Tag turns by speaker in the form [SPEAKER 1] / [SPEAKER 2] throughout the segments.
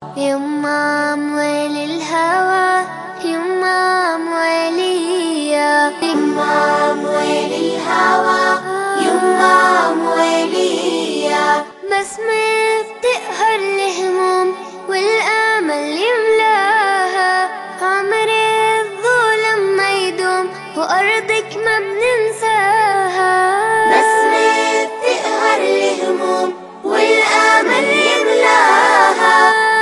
[SPEAKER 1] يما أموال الهوى يما أموالية يما أموال الهوى يما أموالية بسمة بتقهر الهموم والأمل يملاها عمر الظلم ما يدوم وأرضك ما بننساها بسمة بتقهر الهموم والأمل يملاها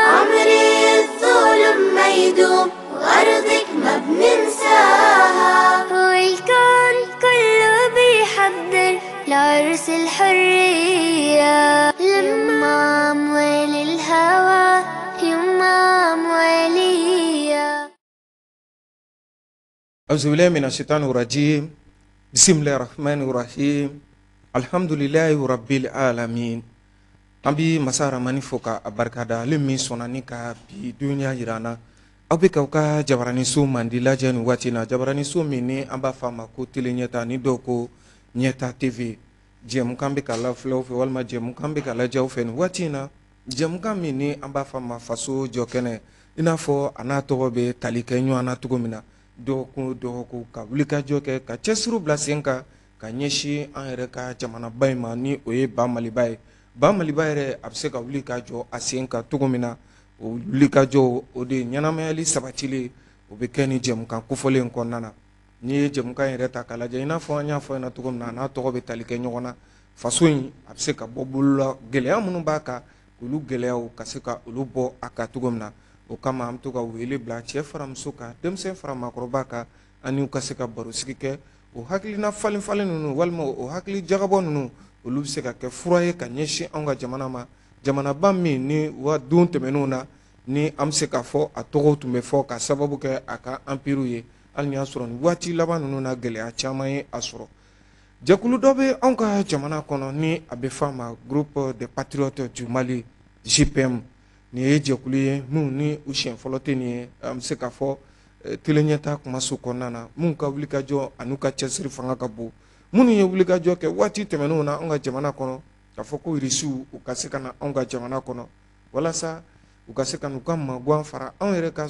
[SPEAKER 1] عمر الظلم ما يدوم وأرضك ما بننساها والكون كله بيحضر لعرس الحرية لما أموال الهوى يما أموالية.
[SPEAKER 2] أعوذ بالله من الشيطان الرجيم. بسم الله الرحمن الرحيم. الحمد لله رب العالمين. An bi masa Ramani fo ka a barikada, ale min sɔnna ni ka bi dunya yira an na. Aw bɛ k'aw ka jabaraniso mandi lajɛ nin waati in na, jabaraniso min ni an b'a fɔ a ma ko Télé Ɲɛta, ni dɔw ko Ɲɛta TV. Jɛmukan bɛ ka lafilɛ aw fɛ walima jɛmukan bɛ ka lajɛ aw fɛ nin waati in na, jɛmukan min ni an b'a fɔ a ma Faso Jɔ Kɛnɛ, i n'a fɔ a n'a tɔgɔ bɛ tali kɛ ɲɔgɔn na cogo min na, dɔgɔkun o dɔgɔkun ka wulikajɔ kɛ ka cɛsiriw bila sen kan ka ɲɛsin an yɛrɛ ka jamanaba in ma, ni o ye Ba Maliba ye. Ba Maliba yɛrɛ a bɛ se ka wuli ka jɔ a sen kan cogo min na, o wulikajɔ o de ye ɲɛnamayali sabatilen, o bɛ kɛ ni jɛmukan kofɔlen in kɔnɔna na. N'i ye jɛmukan yɛrɛ ta k'a lajɛ, i n'a fɔ an y'a fɔ ɲɛna cogo min na, a n'a tɔgɔ bɛ tali kɛ ɲɔgɔn na. Faso in a bɛ se ka bɔ bolola gɛlɛya minnu b'a kan, olu gɛlɛyaw ka se ka olu bɔ a kan cogo min na. O kama an bɛ to ka wele bila cɛ fara muso kan, denmisɛn fara maakɔrɔba kan, ani u ka se ka barosigi kɛ. O hakilina falen falen ninnu walima o hakili jagabɔ ninnu, olu bɛ se ka kɛ fura ye ka ɲɛsin anw ka jamana ma, jamanaba min ni wa don tɛmɛnenw na ni an bɛ se k'a fɔ a tɔgɔw tun bɛ fɔ ka sababu kɛ a ka empire ye, hali ni y'a sɔrɔ nin waati laban ninnu na gɛlɛya caman ye a sɔrɔ. Jɛkulu dɔ bɛ anw ka jamana kɔnɔ ni a bɛ fɔ a ma Groupe des Patriotes du Mali, GPM. Nin ye jɛkulu ye minnu ni u siɲɛ fɔlɔ tɛ nin ye, an bɛ se k'a fɔ Télé Ɲɛta kumaso kɔnɔna na, minnu ka wulikajɔ an'u ka cɛsiri fanga ka bon, minnu ye wulikajɔ kɛ waati tɛmɛnenw na anw ka jamana kɔnɔ, k'a fɔ ko Irisiw u ka se ka na anw ka jamana kɔnɔ walasa u ka se ka n'u ka maguwan fara anw yɛrɛ ka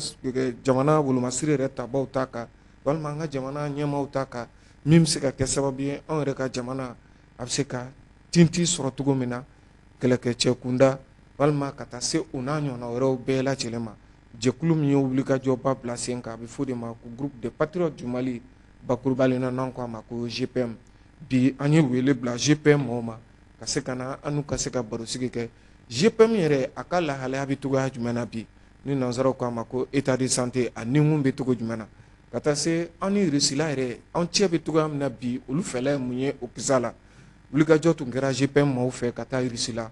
[SPEAKER 2] jamana wolomasiri yɛrɛ tabaw ta kan, walima an ka jamana ɲɛmaaw ta kan, min bɛ se ka kɛ sababu ye anw yɛrɛ ka jamana a bɛ se ka tinti sɔrɔ cogo min na kɛlɛkɛcɛ kunda, walima ka taa se o n'a ɲɔgɔnna wɛrɛw bɛɛ lajɛlen ma. Jɛkulu min ye wulikajɔba bila sen kan, a bɛ fɔ o de ma ko Groupe des Patriotes du Mali, bakurubalen na n'an ko a ma ko GPM. Bi an ye wele bila GPM mɔgɔw ma ka se ka na an n'u ka se ka barosigi kɛ. GPM yɛrɛ a ka lahalaya bɛ cogoya jumɛn na bi, ni nanzaraw ko a ma ko état de santé, a nikun bɛ cogo jumɛn na, ka taa se an ni Rusila yɛrɛ an cɛ bɛ cogoya min na bi, olu fɛla ye mun ye o kisa la. Wulikajɔ tun kɛra GPM mɔgɔw fɛ ka taa Rusila,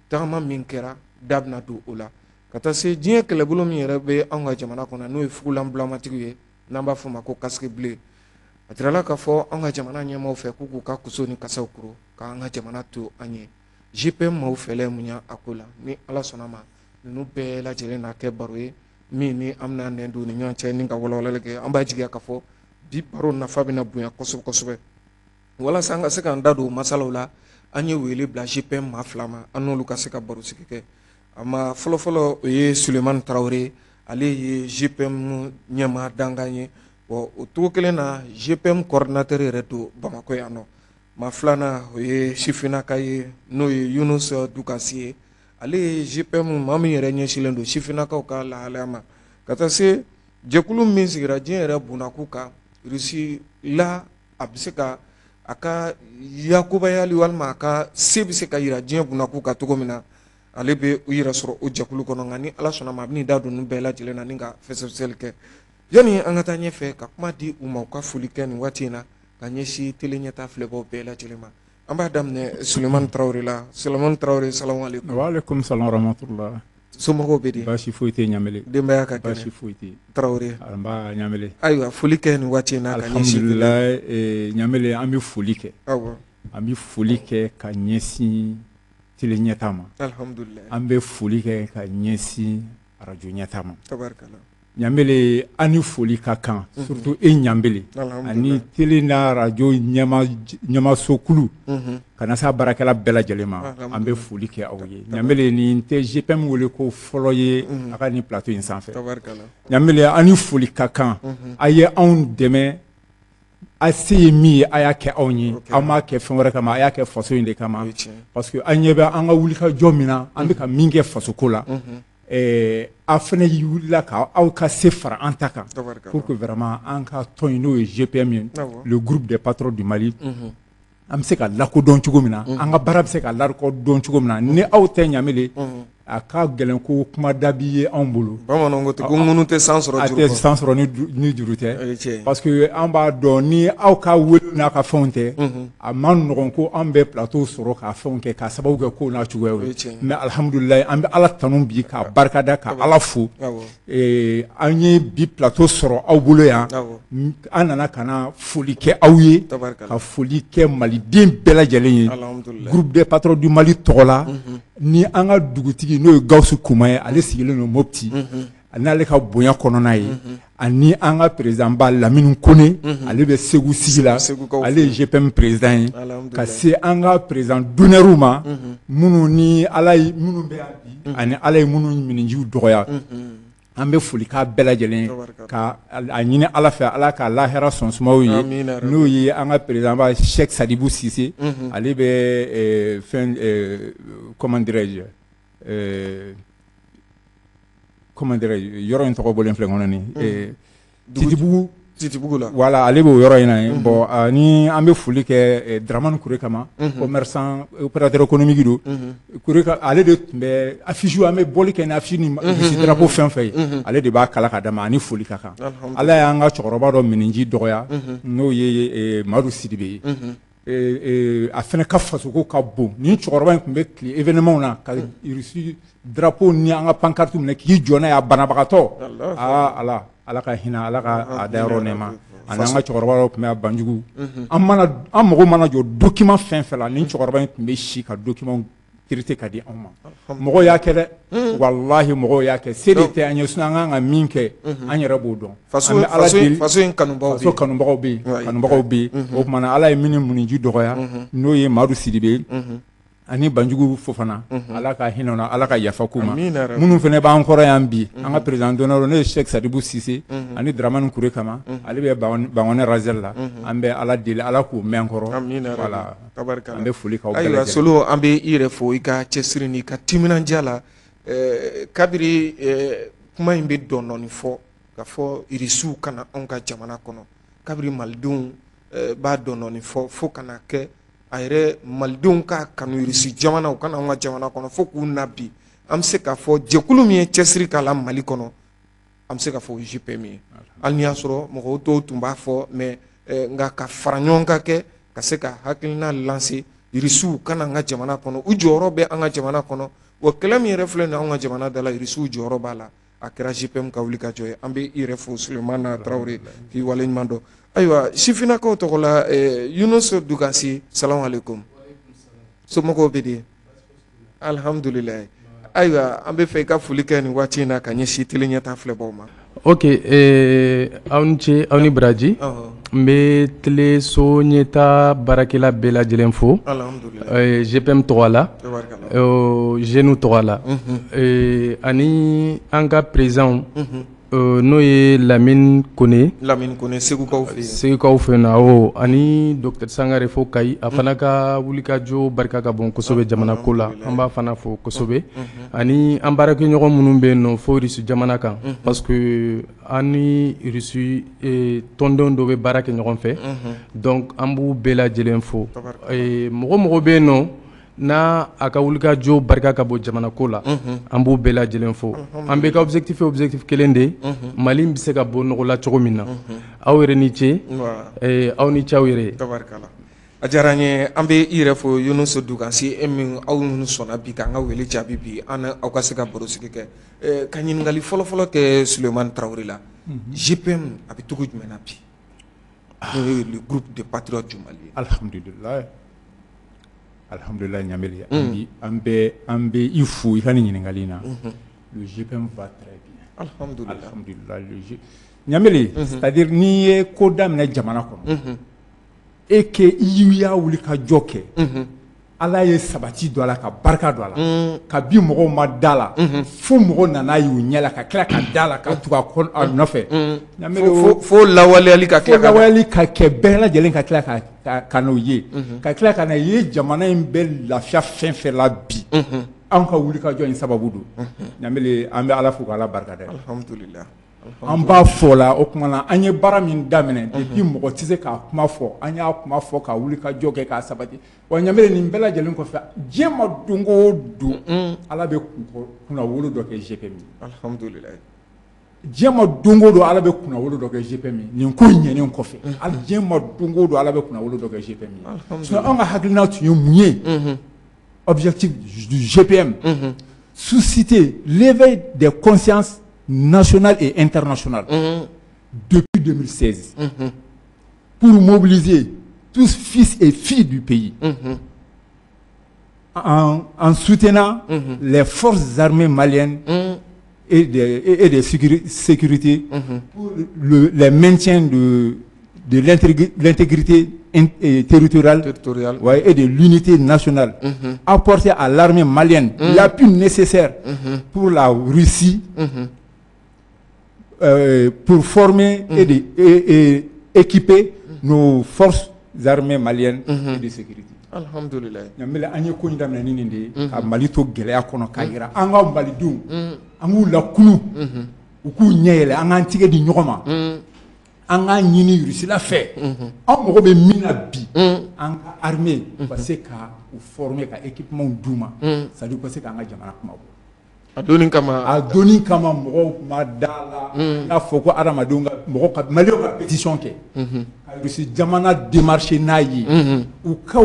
[SPEAKER 2] tagama min kɛra da bɛna don o la, ka taa se diɲɛ kɛlɛbolo min yɛrɛ bɛ anw ka jamana kɔnɔ n'o ye fugulanbulamatigiw ye, n'an b'a fɔ o ma ko casque bleu. A jirala k'a fɔ anw ka jamana ɲɛmaaw fɛ k'u k'u ka kuso ni kasaw kuru k'an ka jamana to an ye. GPM maaw fɛla ye mun ye a ko la, ni Ala sɔnna ma ninnu bɛɛ lajɛlen na kɛ baro ye min ni an bɛna nɛn don ni ɲɔgɔn cɛ ni ka walawalali kɛ. An b'a jigiya k'a fɔ bi baro nafa bɛna bonya kosɛbɛ kosɛbɛ. Walasa an ka se k'an da don masalaw la, an ye wele bila GPM maa fila ma, an n'olu ka se ka barosigi kɛ. A ma fɔlɔfɔlɔ o ye Sulemani Tarawele, ale ye GPM ɲɛmaa dankan ye, o cogo kelen na GPM coordinateur yɛrɛ don Bamakɔ yan nɔ. Maa filanan o ye sifinnaka ye, n'o ye Yunus Dukasi ye, ale ye GPM maa min yɛrɛ ɲɛsinlen don sifinnakaw ka lahalaya ma, ka taa se jɛkulu min sigira diɲɛ yɛrɛ bunakun kan Rusi la, a bɛ se ka a ka yakubayali walima a ka se bɛ se ka yira diɲɛ bunakun kan cogo min na, ale bɛ u yɛrɛ sɔrɔ o jɛkulu kɔnɔ. Nka ni Ala sɔnna ma, a bɛn'i da don ninnu bɛɛ lajɛlen na ni ka fɛsɛfɛsɛli kɛ. Yanni an ka taa ɲɛfɛ ka kuma di u ma, u ka foli kɛ nin waati in na ka ɲɛsin Télé Ɲɛta filɛbaw bɛɛ lajɛlen ma. An b'a daminɛ Sulemani Tarawele la. Sulemani Tarawele, salamu aleykum.
[SPEAKER 3] Wa aleykum salam wa rahmatullah.
[SPEAKER 2] Somɔgɔw bɛ di?
[SPEAKER 3] Baasi foyi tɛ Ɲamele.
[SPEAKER 2] Denbaya ka kɛnɛ?
[SPEAKER 3] Baasi foyi tɛ.
[SPEAKER 2] Tarawele.
[SPEAKER 3] Nba Ɲamele.
[SPEAKER 2] Ayiwa, foli kɛ nin waati in na ka ɲɛsin.
[SPEAKER 3] Alhamdulilayi Ɲamele, an bɛ foli kɛ.
[SPEAKER 2] Awɔ.
[SPEAKER 3] An bɛ foli kɛ ka ɲɛsin Télé Ɲɛta ma.
[SPEAKER 2] Alhamdulilayi.
[SPEAKER 3] An bɛ foli kɛ ka ɲɛsin arajo Ɲɛta ma.
[SPEAKER 2] Tabarikala.
[SPEAKER 3] Ɲanbele, an ni foli ka kan, surtout e Ɲanbele ani télé n'a radio ɲɛmasokulu ka na se a baarakɛla bɛɛ lajɛlen ma, an bɛ foli kɛ aw ye. Ɲanbele, nin tɛ GPM wele ko fɔlɔ ye a ka nin plateau in sanfɛ. Ɲanbele, an ni foli ka kan. A ye anw dɛmɛ, a se ye min ye, a y'a kɛ anw ye. Aw m'a kɛ fɛn wɛrɛ kama, a y'a kɛ faso in de kama, parce que an ɲɛ bɛ an ka wulikajɔ min na, an bɛ ka min kɛ fasoko la, a fana wulila ka aw ka se fara an ta kan pour que vraiment an ka tɔn in, n'o ye GPM ye, le Groupe des patriotes du Mali, an bɛ se ka lakodɔn cogo min na, an ka baara bɛ se ka lakodɔn cogo min na. Ni aw tɛ, Ɲamele, a ka gɛlɛn ko kuma dabi ye anw bolo.
[SPEAKER 2] Bamananw ko ten ko ŋunu tɛ san sɔrɔ
[SPEAKER 3] a
[SPEAKER 2] juru
[SPEAKER 3] tɛ
[SPEAKER 2] kɔ.
[SPEAKER 3] San sɔrɔ ni juru tɛ, parce que an b'a dɔn ni aw ka wele n'a ka fɛnw tɛ, a man nɔgɔn ko an bɛ plateau sɔrɔ k'a fɛnw kɛ, k'a sababu kɛ kow n'a cogoyaw ye. Mais alhamdulilayi, an bɛ Ala tanu bi k'a barikada, ka Ala fo, an ye bi plateau sɔrɔ aw bolo yan. An nana ka na foli kɛ aw ye, ka foli kɛ maliden bɛɛ lajɛlen ye, Groupe des patriotes du Mali tɔgɔ la, ni an ka dugutigi, n'o ye Gawusu Kuma ye, ale sigilen don Mopti, n'ale ka bonya kɔnɔna ye, ani an ka président ba Lamini Kone, ale bɛ Segu sigi la, ale ye GPM président ye, ka se an ka président d'honneur ma, minnu ni Ala ye minnu bɛ yan bi, ani Ala ye minnu minɛjiw dɔgɔya. An bɛ foli k'a bɛɛ lajɛlen, ka a ɲini Ala fɛ, Ala ka lahara sɔn sumaw ye, n'o ye an ka président ba Cheick Sadibou Cissé, ale bɛ fɛn, comment dirais-je, comment dirais-je, yɔrɔ in tɔgɔ bɔlen filɛ kɔnɔ nin, Titibugu.
[SPEAKER 2] Titibugu la.
[SPEAKER 3] Voilà, ale b'o yɔrɔ in na yen. Bon, ani an bɛ foli kɛ Dramane Kure kama, commerçant opérateur économique don. Kure, ale de tun bɛ affiche, an bɛ bɔli kɛ ni affiche ni Russie drapeau fɛn fɛn ye, ale de b'a kala ka d'a ma, ani foli ka kan. Ala y'an ka cɛkɔrɔba dɔ miniji dɔgɔya, n'o ye Madu Sidibe ye. A fana ka fasoko ka bon. Nin cɛkɔrɔba in tun bɛ tile événement na ka Russie drapeau ni an ka pancarte minɛ k'i jɔ n'a ye, a banabagatɔ. Aa Ala, Ala ka hinɛ, Ala ka a dayɔrɔ nɛɛma. Ani an ka cɛkɔrɔba dɔ tun bɛ a Banjugu, an mana an mago mana jɔ document fɛn fɛn la, nin cɛkɔrɔba in tun bɛ si ka document traité ka di anw ma. Mɔgɔw y'a kɛ dɛ, walahi, mɔgɔw y'a kɛ, se de tɛ an ye, sinon an kan ka min kɛ, an yɛrɛ b'o dɔn.
[SPEAKER 2] Faso in kanubagaw.
[SPEAKER 3] Faso kanubagaw bɛ yen, kanubagaw bɛ yen. O tuma na, Ala ye minnu miniji dɔgɔya, n'o ye Madu Sidibe ani Banjugu Fofana, Ala ka hinɛ na, Ala ka yafa k'u ma. Minnu fana b'an kɔrɔ yan bi, an ka président d'honneur, n'o ye Cheick Sadibou Cissé ani Dramane Kure kama, ale bɛ Bangɔnɛ Razel la. An bɛ Ala deli, Ala k'u mɛn kɔrɔ. Voilà, an bɛ foli k'aw bɛɛ
[SPEAKER 2] Ayiwa Solo, an bɛ i yɛrɛ fo i ka cɛsiri n'i ka timinandiya la. Kabiri kuma in bɛ dɔɔnin fɔ ka fɔ Irisiw ka na anw ka jamana kɔnɔ, kabiri malidenw b'a dɔɔnin fɔ, fo ka na kɛ a yɛrɛ malidenw ka kanu Irisi jamana, u ka na anw ka jamana kɔnɔ, fo k'u na bi, an bɛ se k'a fɔ jɛkulu min ye cɛsiri k'a la Mali kɔnɔ, an bɛ se k'a fɔ o ye GPM ye. Hali n'i y'a sɔrɔ mɔgɔw dɔw tun b'a fɔ, mais nka ka fara ɲɔgɔn kan kɛ ka se ka hakilina lancer, Irisiw ka na an ka jamana kɔnɔ, u jɔyɔrɔ bɛ an ka jamana kɔnɔ, wa kɛlɛ min yɛrɛ filɛ nin ye anw ka jamana da la, Irisiw jɔyɔrɔ b'a la, a kɛra GPM ka wuli ka jɔ ye. An bɛ i yɛrɛ fo, Sulemana Tarawele, k'i waleɲuman dɔn. Ayiwa, sifinnakaw tɔgɔ la, Yunus Dukansi, salamu aleykum. Somɔgɔw bɛ di? Alihamudulilayi. Ayiwa, an bɛ fɛ i ka foli kɛ nin waati in na ka ɲɛsin télé ɲɛta filɛbaw ma.
[SPEAKER 4] Ok, aw ni ce, aw ni baraji. N bɛ teleso ɲɛta baarakɛla bɛɛ lajɛlen fo GPM tɔgɔ la, jeunes tɔgɔ la, ani an ka président, n'o ye Lamini Kone.
[SPEAKER 2] Lamini Kone, Segukaw fɛ yen.
[SPEAKER 4] Segukaw fɛ yen, awɔ, ani docteur Sangare fo Kayi, a fana ka wulikajɔ barika ka bon kosɛbɛ jamana ko la, an b'a fana fo kosɛbɛ, ani an baarakɛɲɔgɔn minnu bɛ yen nɔ fo Irisi jamana kan, parce que an ni Irisi tɔndenw dɔ bɛ baara kɛ ɲɔgɔn fɛ, donc an b'u bɛɛ lajɛlen fo. Mɔgɔ mɔgɔ bɛ yen nɔ n'a a ka wulikajɔ barika ka bon jamana ko la, an b'u bɛɛ lajɛlen fo. An bɛɛ ka objectif ye objectif kelen de ye, Mali bɛ se ka bɔ nɔgɔ la cogo min na. Aw yɛrɛ ni ce, aw ni ce aw yɛrɛ ye.
[SPEAKER 2] A diyara n ye. An bɛ i yɛrɛ fo, Yunus Dukansi, e min aw minnu sɔnna bi k'an ka wele jaabi bi, an aw ka se ka baro sigi kɛ. Ka ɲininkali fɔlɔfɔlɔ kɛ Sulemani Tarawele la, GPM a bɛ cogo jumɛn na bi, n'o ye le Groupe de patriotes du Mali?
[SPEAKER 3] Alhamdulilayi, alhamdulilayi. Ɲamele, an bɛ i fo i ka nin ɲininkali in na. Le GPM va très bien.
[SPEAKER 2] Alhamdulillah.
[SPEAKER 3] Alhamdulillah. Ɲamele, c'est-à-dire n'i ye ko daminɛ jamana kɔnɔ et que i y'a wuli ka jɔ kɛ, Ala ye sabati don a la, ka barika don a la, ka bi mɔgɔw ma da la, fo mɔgɔw nana y'u ɲɛ la, ka tila ka da la, ka tugu a nɔfɛ.
[SPEAKER 2] Fo lawaleyali ka
[SPEAKER 3] kɛ, lawaleyali ka kɛ, bɛɛ lajɛlen ka tila ka n'o ye, ka tila ka na ye jamana in bɛ lafiya fɛn fɛn la bi, anw ka wuli ka jɔ in sababu don. Ɲamele, an bɛ Ala fo k'Ala barika da.
[SPEAKER 2] Alhamdulillah.
[SPEAKER 3] An b'a fɔ la, o tuma na an ye baara min daminɛ depuis, mɔgɔ tɛ se k'a kuma fɔ, an y'a kuma fɔ ka wuli ka jɔ kɛ k'a sabati. Wa Ɲamele, nin bɛɛ lajɛlen kɔfɛ, diɲɛ ma don o don, Ala bɛ kunnawolo dɔ kɛ GPM ye.
[SPEAKER 2] Alhamdulillah.
[SPEAKER 3] Diɲɛ ma don o don, Ala bɛ kunnawolo dɔ kɛ GPM ye. Nin ko ɲɛnen kɔfɛ, diɲɛ ma don o don, Ala bɛ kunnawolo dɔ kɛ GPM ye. Sinon anw ka hakilina tun ye mun ye? Objectif du GPM, susciter l'éveil des consciences nationales et internationales depuis 2016 pour mobiliser tous fils et filles du pays en soutenant les forces armées maliennes et des sécurités pour le maintien de l'intégrité territoriale, ouais, et de l'unité nationale, apporter à l'armée malienne l'appui nécessaire pour la Russie, pour former et équiper nos forces armées maliennes et de sécurité.
[SPEAKER 2] Alhamdulillah.
[SPEAKER 3] Ɲamele, an ye ko in daminɛ ni nin de ye, ka Mali to gɛlɛya kɔnɔ, k'a yira an ka Malidenw, an k'u lakunu, u k'u ɲɛ yɛlɛ, an k'an tigɛ di ɲɔgɔn ma, an k'a ɲini Rusila fɛ. An mago bɛ min na bi, an ka armée u ka se ka u former, ka équipement d'u ma, c'est à dire u ka se k'an ka jamana kuma bɔ.
[SPEAKER 2] A donni kama.
[SPEAKER 3] A donni kama, mɔgɔw ma da la, n'a fɔ ko adamadenw ka mɔgɔ ka Maliyɛnw ka pétition kɛ ka Rusi jamana démarcher n'a ye, u ka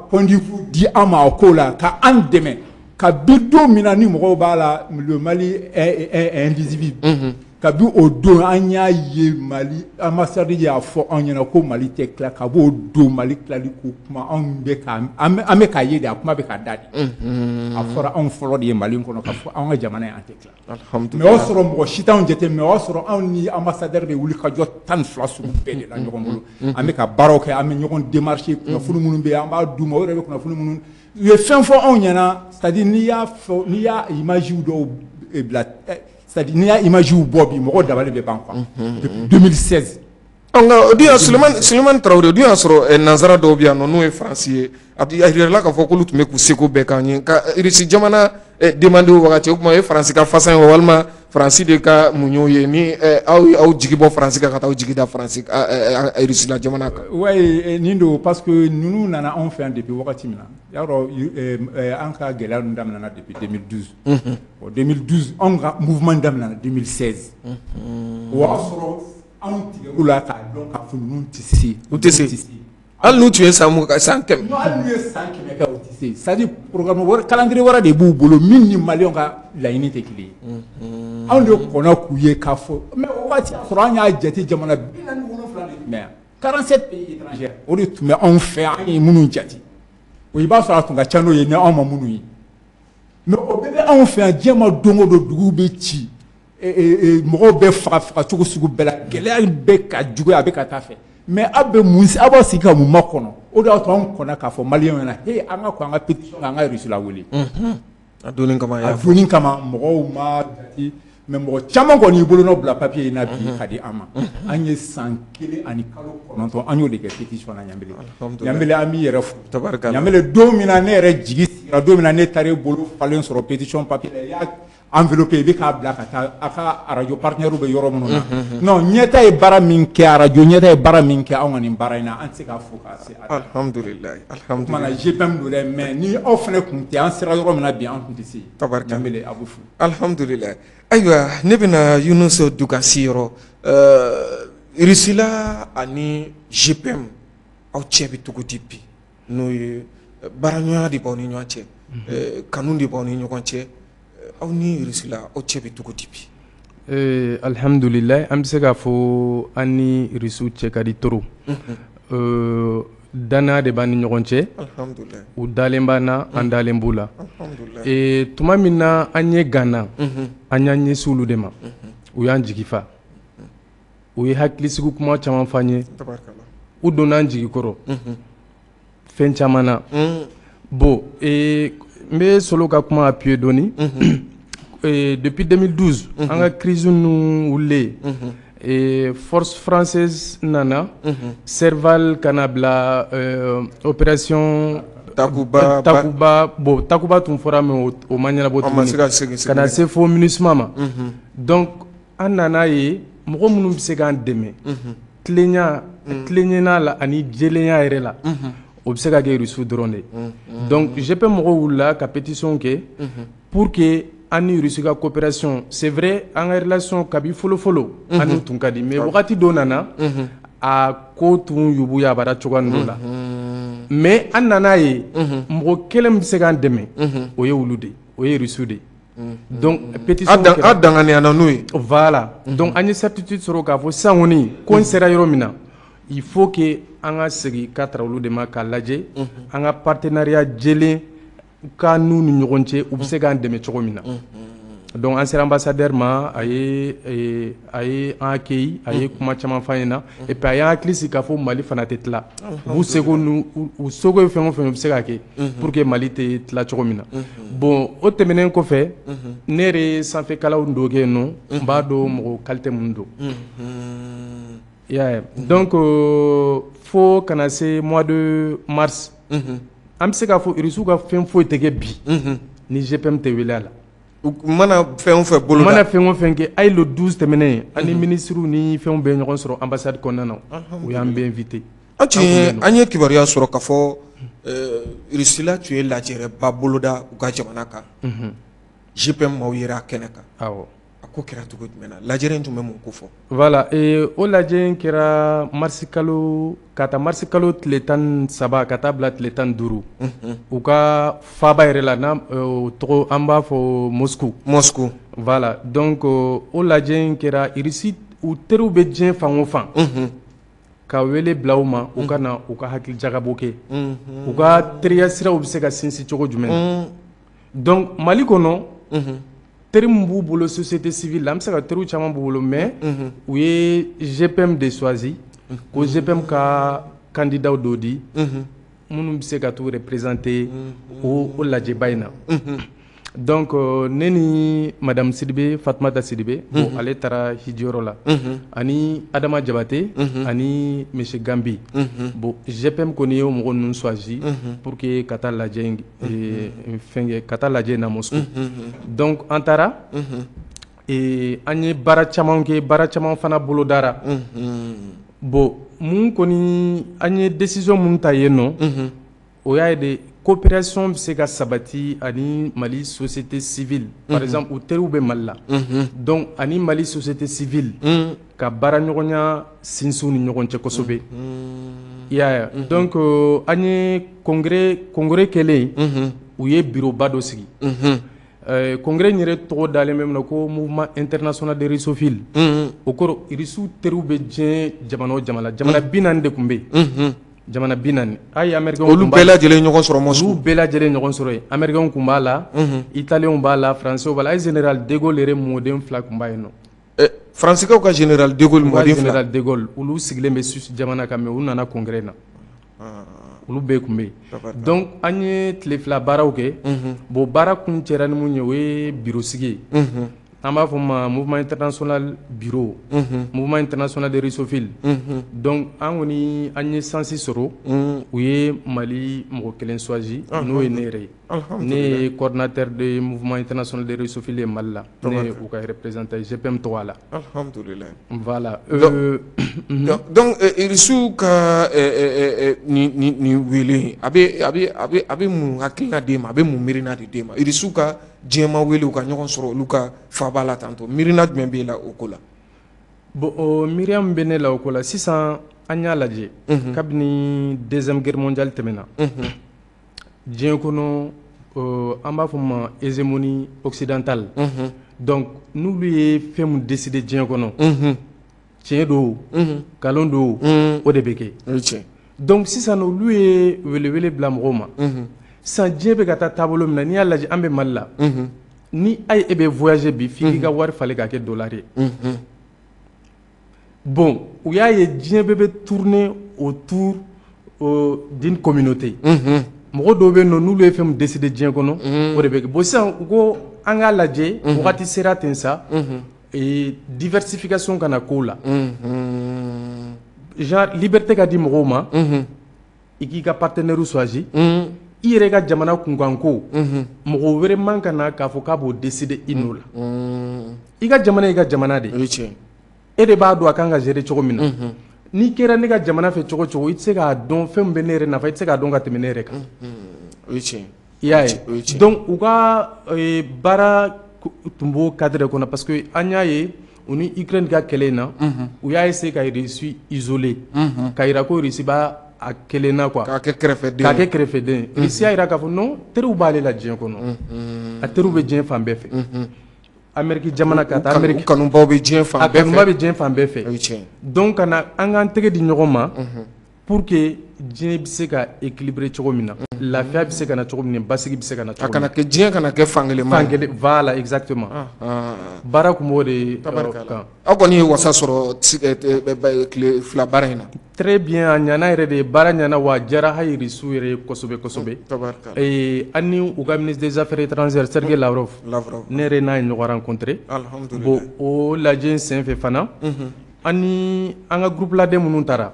[SPEAKER 3] point de vue di an ma o ko la, ka an dɛmɛ. Kabi don min na ni mɔgɔw b'a la, le Mali est indivisible, kabi o don an y'a ye Mali ambassadeur y'a fɔ anw ɲɛna ko Mali tɛ tila. Ka b'o don, Mali tilali ko kuma, anw bɛ ka an bɛ k'a ye de, a kuma bɛ ka da de. A fɔra anw fɔlɔ de ye Mali kɔnɔ ka fɔ anw ka jamana ye an tɛ tila. Mais o y'a sɔrɔ mɔgɔ si t'anw jate, mais o y'a sɔrɔ anw ni ambassadeur bɛ wuli ka jɔ 12 sugu bɛɛ de la ɲɔgɔn bolo. An bɛ ka baaraw kɛ, an bɛ ɲɔgɔn démarcher, kunnafoni minnu bɛ yen, an b'a d'u ma, o yɛrɛ bɛ kunnafoni minnu u ye fɛn fɔ anw ɲɛna. C'est à dire n'i y'a fɔ, n'i y'a image dɔw bila, c'est à dire n'i y'a image bɔ bi, mɔgɔw dabali bɛ ban quoi. Depuis 2016.
[SPEAKER 2] Nka o dun y'a Sulemani Tarawele, o dun y'a sɔrɔ nanzara dɔw bɛ yan nɔ n'o ye Faransi ye, a yirala k'a fɔ k'olu tun bɛ k'u seko bɛɛ k'an ye ka Irisi jamana demande o wagati. O tuma o ye Faransi ka fasan ye walima Faransi de ka mun ye ni aw ye aw jigi bɔ Faransi kan ka taa aw jigi da Faransi Irisi la jamana kan?
[SPEAKER 3] Ouais, nin don, parce que ninnu nana anw fɛ yan depuis wagati min na, y'a dɔn an ka gɛlɛya ninnu daminɛna depuis 2012. Bon, 2012, anw ka mouvement daminɛna 2016. O y'a sɔrɔ anw tigɛr'u la k'a dɔn k'a fɔ ninnu tɛ se.
[SPEAKER 2] U tɛ se. Hali n'u tun ye san 20, san 100.
[SPEAKER 3] Non, hali n'u ye san 100 kɛ, u tɛ se. C'est à dire programme wɛrɛ, calendrier wɛrɛ de b'u bolo min ni Maliyɛnw ka laɲini tɛ kelen ye. Anw de kɔnna k'u ye k'a fɔ, mais o waati y'a sɔrɔ an y'a jate jamana 47 de tun bɛ yan. 47 pays étrangers o de tun bɛ anw fɛ, an ye minnu jate. O i b'a sɔrɔ a tun ka ca n'o ye ni anw ma minnu ye. Mais o bɛɛ bɛ anw fɛ yan, diɲɛ ma don o don duguw bɛ ci, mɔgɔw bɛ faga fagacogo sugu bɛɛ la, gɛlɛya bɛ ka juguya, a bɛ ka taa fɛ. Mais aw bɛ mun, aw b'aw sigi ka mun makɔnɔ? O de y'a to anw kɔnna k'a fɔ Maliyɛnw ɲɛna, he, an ka kɔn an ka pétition an ka Russie lawele.
[SPEAKER 2] A donni kama.
[SPEAKER 3] A donni kama, mɔgɔw ma jate, mais mɔgɔ caman kɔni y'i bolonɔ bila papier in na bi ka di an ma. An ye san 1 ani kalo 9, an y'o de kɛ pétition na. Ɲanbele, Ɲanbele, an b'i yɛrɛ fo. Ɲanbele, don min na ne yɛrɛ jigi sigira, don min na ne taara e bolo falen sɔrɔ pétition papier la, i y'a enveloppé, i bɛ k'a bila ka taa a ka arajo partenaire bɛ yɔrɔ minnu na. Non, ɲɛta ye baara min kɛ, arajo ɲɛta ye baara min kɛ anw ka nin baara in na, an tɛ se k'a fɔ k'a se.
[SPEAKER 2] Alhamdulilayi,
[SPEAKER 3] alhamdulilayi. O tuma na GPM don dɛ, mais ni aw fana tun tɛ, an sera yɔrɔ min na bi, an tun tɛ se. Ɲanbele, a bɛ fo.
[SPEAKER 2] Alhamdulilayi. Ayiwa, ne bɛna Yunus Dukasi yɔrɔ. Rusila ani GPM, aw cɛ bɛ cogo di bi? N'o ye baaraɲɔgɔnya de b'aw ni ɲɔgɔn cɛ, kanu de b'aw ni ɲɔgɔn cɛ, aw ni Rusila aw cɛ bɛ cogo di bi?
[SPEAKER 4] Alhamdulilayi, an bɛ se k'a fɔ an ni Rusiw cɛ ka di trop. Danaya de b'an ni ɲɔgɔn cɛ, u dalen b'an na, an dalen b'u la. Tuma min na an ɲɛ ganna, an y'an ɲɛsin olu de ma, u y'an jigi fa, u ye hakilisigi kuma caman f'an ye, u donna an jigi kɔrɔ fɛn caman na. Bon, n bɛ Solo ka kuma appuyer dɔɔni. Depuis 2012, an ka crise ninnu wulilen, force française nana Serval ka na bila opération
[SPEAKER 2] Takuba.
[SPEAKER 4] Takuba, bon, Takuba tun fɔra, mais o ma ɲɛnabɔ tuguni, ka na se fo MINUSMA ma. Donc an nana ye mɔgɔ minnu bɛ se k'an dɛmɛ tilenya tilennenya la ani jɛlenya yɛrɛ la, o bɛ se ka kɛ Rusiw dɔrɔn de ye. Donc GPM mɔgɔw wulila ka pétition kɛ pour que an ni Russie ka coopération. C'est vrai, an ka relation kabi fɔlɔ-fɔlɔ an n'u tun ka di, mais wagati dɔ nana, a ko tun yubu yabara cogoya dɔ la. Mais an nana ye mɔgɔ kelen bɛ se k'an dɛmɛ, o ye olu de ye, o ye Rusiw de ye. Donc pétition
[SPEAKER 2] kɛra, a danganiyana n'u ye.
[SPEAKER 4] Voilà, donc an ye certitude sɔrɔ k'a fɔ sisan kɔni ko n sera yɔrɔ min na, il faut que an ka segin ka tara olu de ma k'a lajɛ an ka partenariat jɛlen ka n'u ni ɲɔgɔn cɛ, u bɛ se k'an dɛmɛ cogo min na. Donc an sera ambassadeur ma, a ye an accueilli, a ye kuma caman f'an ɲɛna, et puis a y'an hakili sigi k'a fɔ Mali fana tɛ tila, u b'u seko n'u u seko ye fɛn o fɛn u bɛ se ka kɛ pour que Mali tɛ tila cogo min na. Bon, o tɛmɛnen kɔfɛ, ne yɛrɛ ye sanfɛkalanw dɔ kɛ yen nɔ, n b'a dɔn mɔgɔ qualité mun don, i y'a ye. Donc fo ka na se mois de mars, an bɛ se k'a fɔ Irisiw ka fɛn foyi tɛ kɛ bi ni GPM tɛ wele a la.
[SPEAKER 2] U mana fɛn o fɛn bolo,
[SPEAKER 4] u mana fɛn o fɛn kɛ. A ye le 12 tɛmɛnen, ani ministres ni fɛnw bɛ ɲɔgɔn sɔrɔ ambassade kɔnɔna na, u y'an bɛɛ invité.
[SPEAKER 2] An tun ye an ye kibaruya sɔrɔ k'a fɔ Irisila tun ye lajɛrɛba boloda u ka jamana kan, GPM maaw yera a kɛnɛ kan.
[SPEAKER 4] Awɔ.
[SPEAKER 2] A ko kɛra cogo jumɛn na? Lajɛrɛ in tun bɛ mun ko fɔ?
[SPEAKER 4] Voilà, o lajɛ in kɛra marisi kalo, ka taa marisi kalo tile 13 ka taa bila tile 15, u ka faaba yɛrɛ la, n'a o tɔgɔ an b'a fɔ Moscou.
[SPEAKER 2] Moscou.
[SPEAKER 4] Voilà, donc o lajɛ in kɛra, Irisi u teriw bɛ diɲɛ fan o fan, ka wele bila u ma, u ka na u ka hakili jagabɔ kɛ, u ka teriya siraw bɛ se ka sinsin cogo jumɛn. Donc Mali kɔnɔ, teri min b'u bolo société civile la, an bɛ se ka teriw caman b'u bolo, mais u ye GPM de choisi, ko GPM ka candidat dɔ di minnu bɛ se ka t'u représenter o lajɛba in na. Donc ne ni madame Sidibe, Fatumata Sidibe, bon, ale taara hijiyɔrɔ la, ani Adama Jabate ani monsieur Gambi. Bon, GPM kɔni ye o mɔgɔ ninnu choisi pour que ka taa lajɛ in fɛn kɛ, ka taa lajɛ in na Moscou. Donc an taara, an ye baara caman kɛ, baara caman fana bolodara. Bon, mun kɔni an ye décision mun ta yen nɔ, o y'a ye de coopération bɛ se ka sabati ani Mali société civile, par exemple u teriw bɛ Mali la, donc ani Mali société civile ka baara ɲɔgɔnya sinsin ni ɲɔgɔn cɛ kosɛbɛ, i y'a ye. Donc an ye congrès kɛlen, u ye bureau ba dɔ sigi. Congrès in yɛrɛ tɔgɔ dalen bɛ min na ko Mouvement international des russophiles, o kɔrɔ Irisiw teriw bɛ diɲɛ jamana o jamana, jamana 40 de tun bɛ yen, jamana 40. Hali américains
[SPEAKER 2] Olu bɛɛ lajɛlen ɲɔgɔn sɔrɔ Moscou.
[SPEAKER 4] Olu bɛɛ lajɛlen ɲɔgɔn sɔrɔ yen. Américains tun b'a la, italiens b'a la, français b'a la, hali général de Gaulle yɛrɛ mɔden fila tun b'a yen nɔ.
[SPEAKER 2] Faransikɛw ka général de Gaulle mɔden fila.
[SPEAKER 4] Général de Gaulle, olu sigilen bɛ Suisse jamana kan, mais u nana congrès na, olu bɛɛ tun bɛ yen. Donc an ye tile 2 baaraw kɛ. Bon, baara kun cɛra ni mun ye, o ye bureau sigi ye, an b'a fɔ ma Mouvement international bureau, Mouvement international des russophiles. Donc an kɔni an ye chance sɔrɔ, u ye Mali mɔgɔ kelen choisi, n'o ye ne yɛrɛ ye. Ne ye coordinateur de Mouvement international des russophiles ye Mali la, ne ye u ka représentant GPM tɔgɔ la.
[SPEAKER 2] Alhamdulilayi.
[SPEAKER 4] Voilà.
[SPEAKER 2] Donc Irisiw ka nin wele, a bɛ mun hakilina d'e ma, a bɛ mun miirina de d'e ma? Irisiw ka diɲɛma wele, u ka ɲɔgɔn sɔrɔ olu ka faaba la tantɔ, miirina jumɛn b'e la o ko la?
[SPEAKER 4] Bon, o miiriya min bɛ ne la o ko la sisan, an y'a lajɛ kabini Deuxième Guerre mondiale tɛmɛna diɲɛ kɔnɔ, an b'a fɔ ma hégémonie occidentale. Donc n'olu ye fɛn min décider diɲɛ kɔnɔ, tiɲɛ don, nkalon don, o de bɛ kɛ. Donc sisan olu ye welewele bila mɔgɔw ma. Sisan diɲɛ bɛ ka taa taabolo min na, n'i y'a lajɛ, an bɛ Mali la, ni a ye e bɛ voyager bi, f'i k'i ka wari falen k'a kɛ dollar ye. Bon, u y'a ye diɲɛ bɛɛ bɛ tourner autour d'une communauté. Mɔgɔ dɔw bɛ yen nɔ, n'olu ye fɛn min décider diɲɛ kɔnɔ, o de bɛ kɛ. Bon, sisan u ko an k'a lajɛ, wagati sera ten sa, diversification kana k'o la, genre liberté ka di mɔgɔw ma, i k'i ka partenaire choisi, i yɛrɛ ka jamana kunkanko, mɔgɔ wɛrɛ man ka na k'a fɔ k'a b'o décider i n'o la. I ka jamana y'i ka jamana de ye, e de b'a dɔn a kan ka gérer cogo min na. N'i kɛra ne ka jamana fɛ cogo cogo, i tɛ se k'a dɔn fɛn min bɛ ne yɛrɛ nafa, i tɛ se k'a dɔn ka tɛmɛ ne yɛrɛ kan. I y'a ye? Donc u ka baara tun b'o cadre kɔnɔ, parce que an y'a ye u ni Ukraine ka kɛlɛ in na, u y'a essayer ka Russie isoler, ka yira ko Russie b'a a kelen na quoi,
[SPEAKER 2] k'a kɛ kɛrɛfɛden,
[SPEAKER 4] k'a kɛ kɛrɛfɛden. Russie y'a yira k'a fɔ non, teriw b'ale la diɲɛ kɔnɔ, a teriw bɛ diɲɛ fan bɛɛ fɛ, Amérique jamana ka taa Amérique,
[SPEAKER 2] kanubaw bɛ diɲɛ fan bɛɛ fɛ,
[SPEAKER 4] a kanuba bɛ diɲɛ fan bɛɛ fɛ. Donc ka na an k'an tɛgɛ di ɲɔgɔn ma pour que diɲɛ bɛ se ka équilibrer cogo min na, lafiya bɛ se ka na cogo min na, basigi bɛ se ka na cogo min
[SPEAKER 2] na, a kana kɛ diɲɛ kana kɛ fankelen ma,
[SPEAKER 4] fankelen, voilà, exactement. Baara tun b'o de kan.
[SPEAKER 2] Aw kɔni ye wasa sɔrɔ tile 2 baara in na?
[SPEAKER 4] Très bien, a ɲana yɛrɛ de, baara ɲana wa a diyara hali Russiw yɛrɛ ye kosɛbɛ kosɛbɛ. An ni u ka ministre des affaires étrangères Sergei Lavrov, ne yɛrɛ n'a ye ɲɔgɔn rencontré. Bon, o lajɛ in senfɛ fana, an ni an ka groupe laden minnu taara,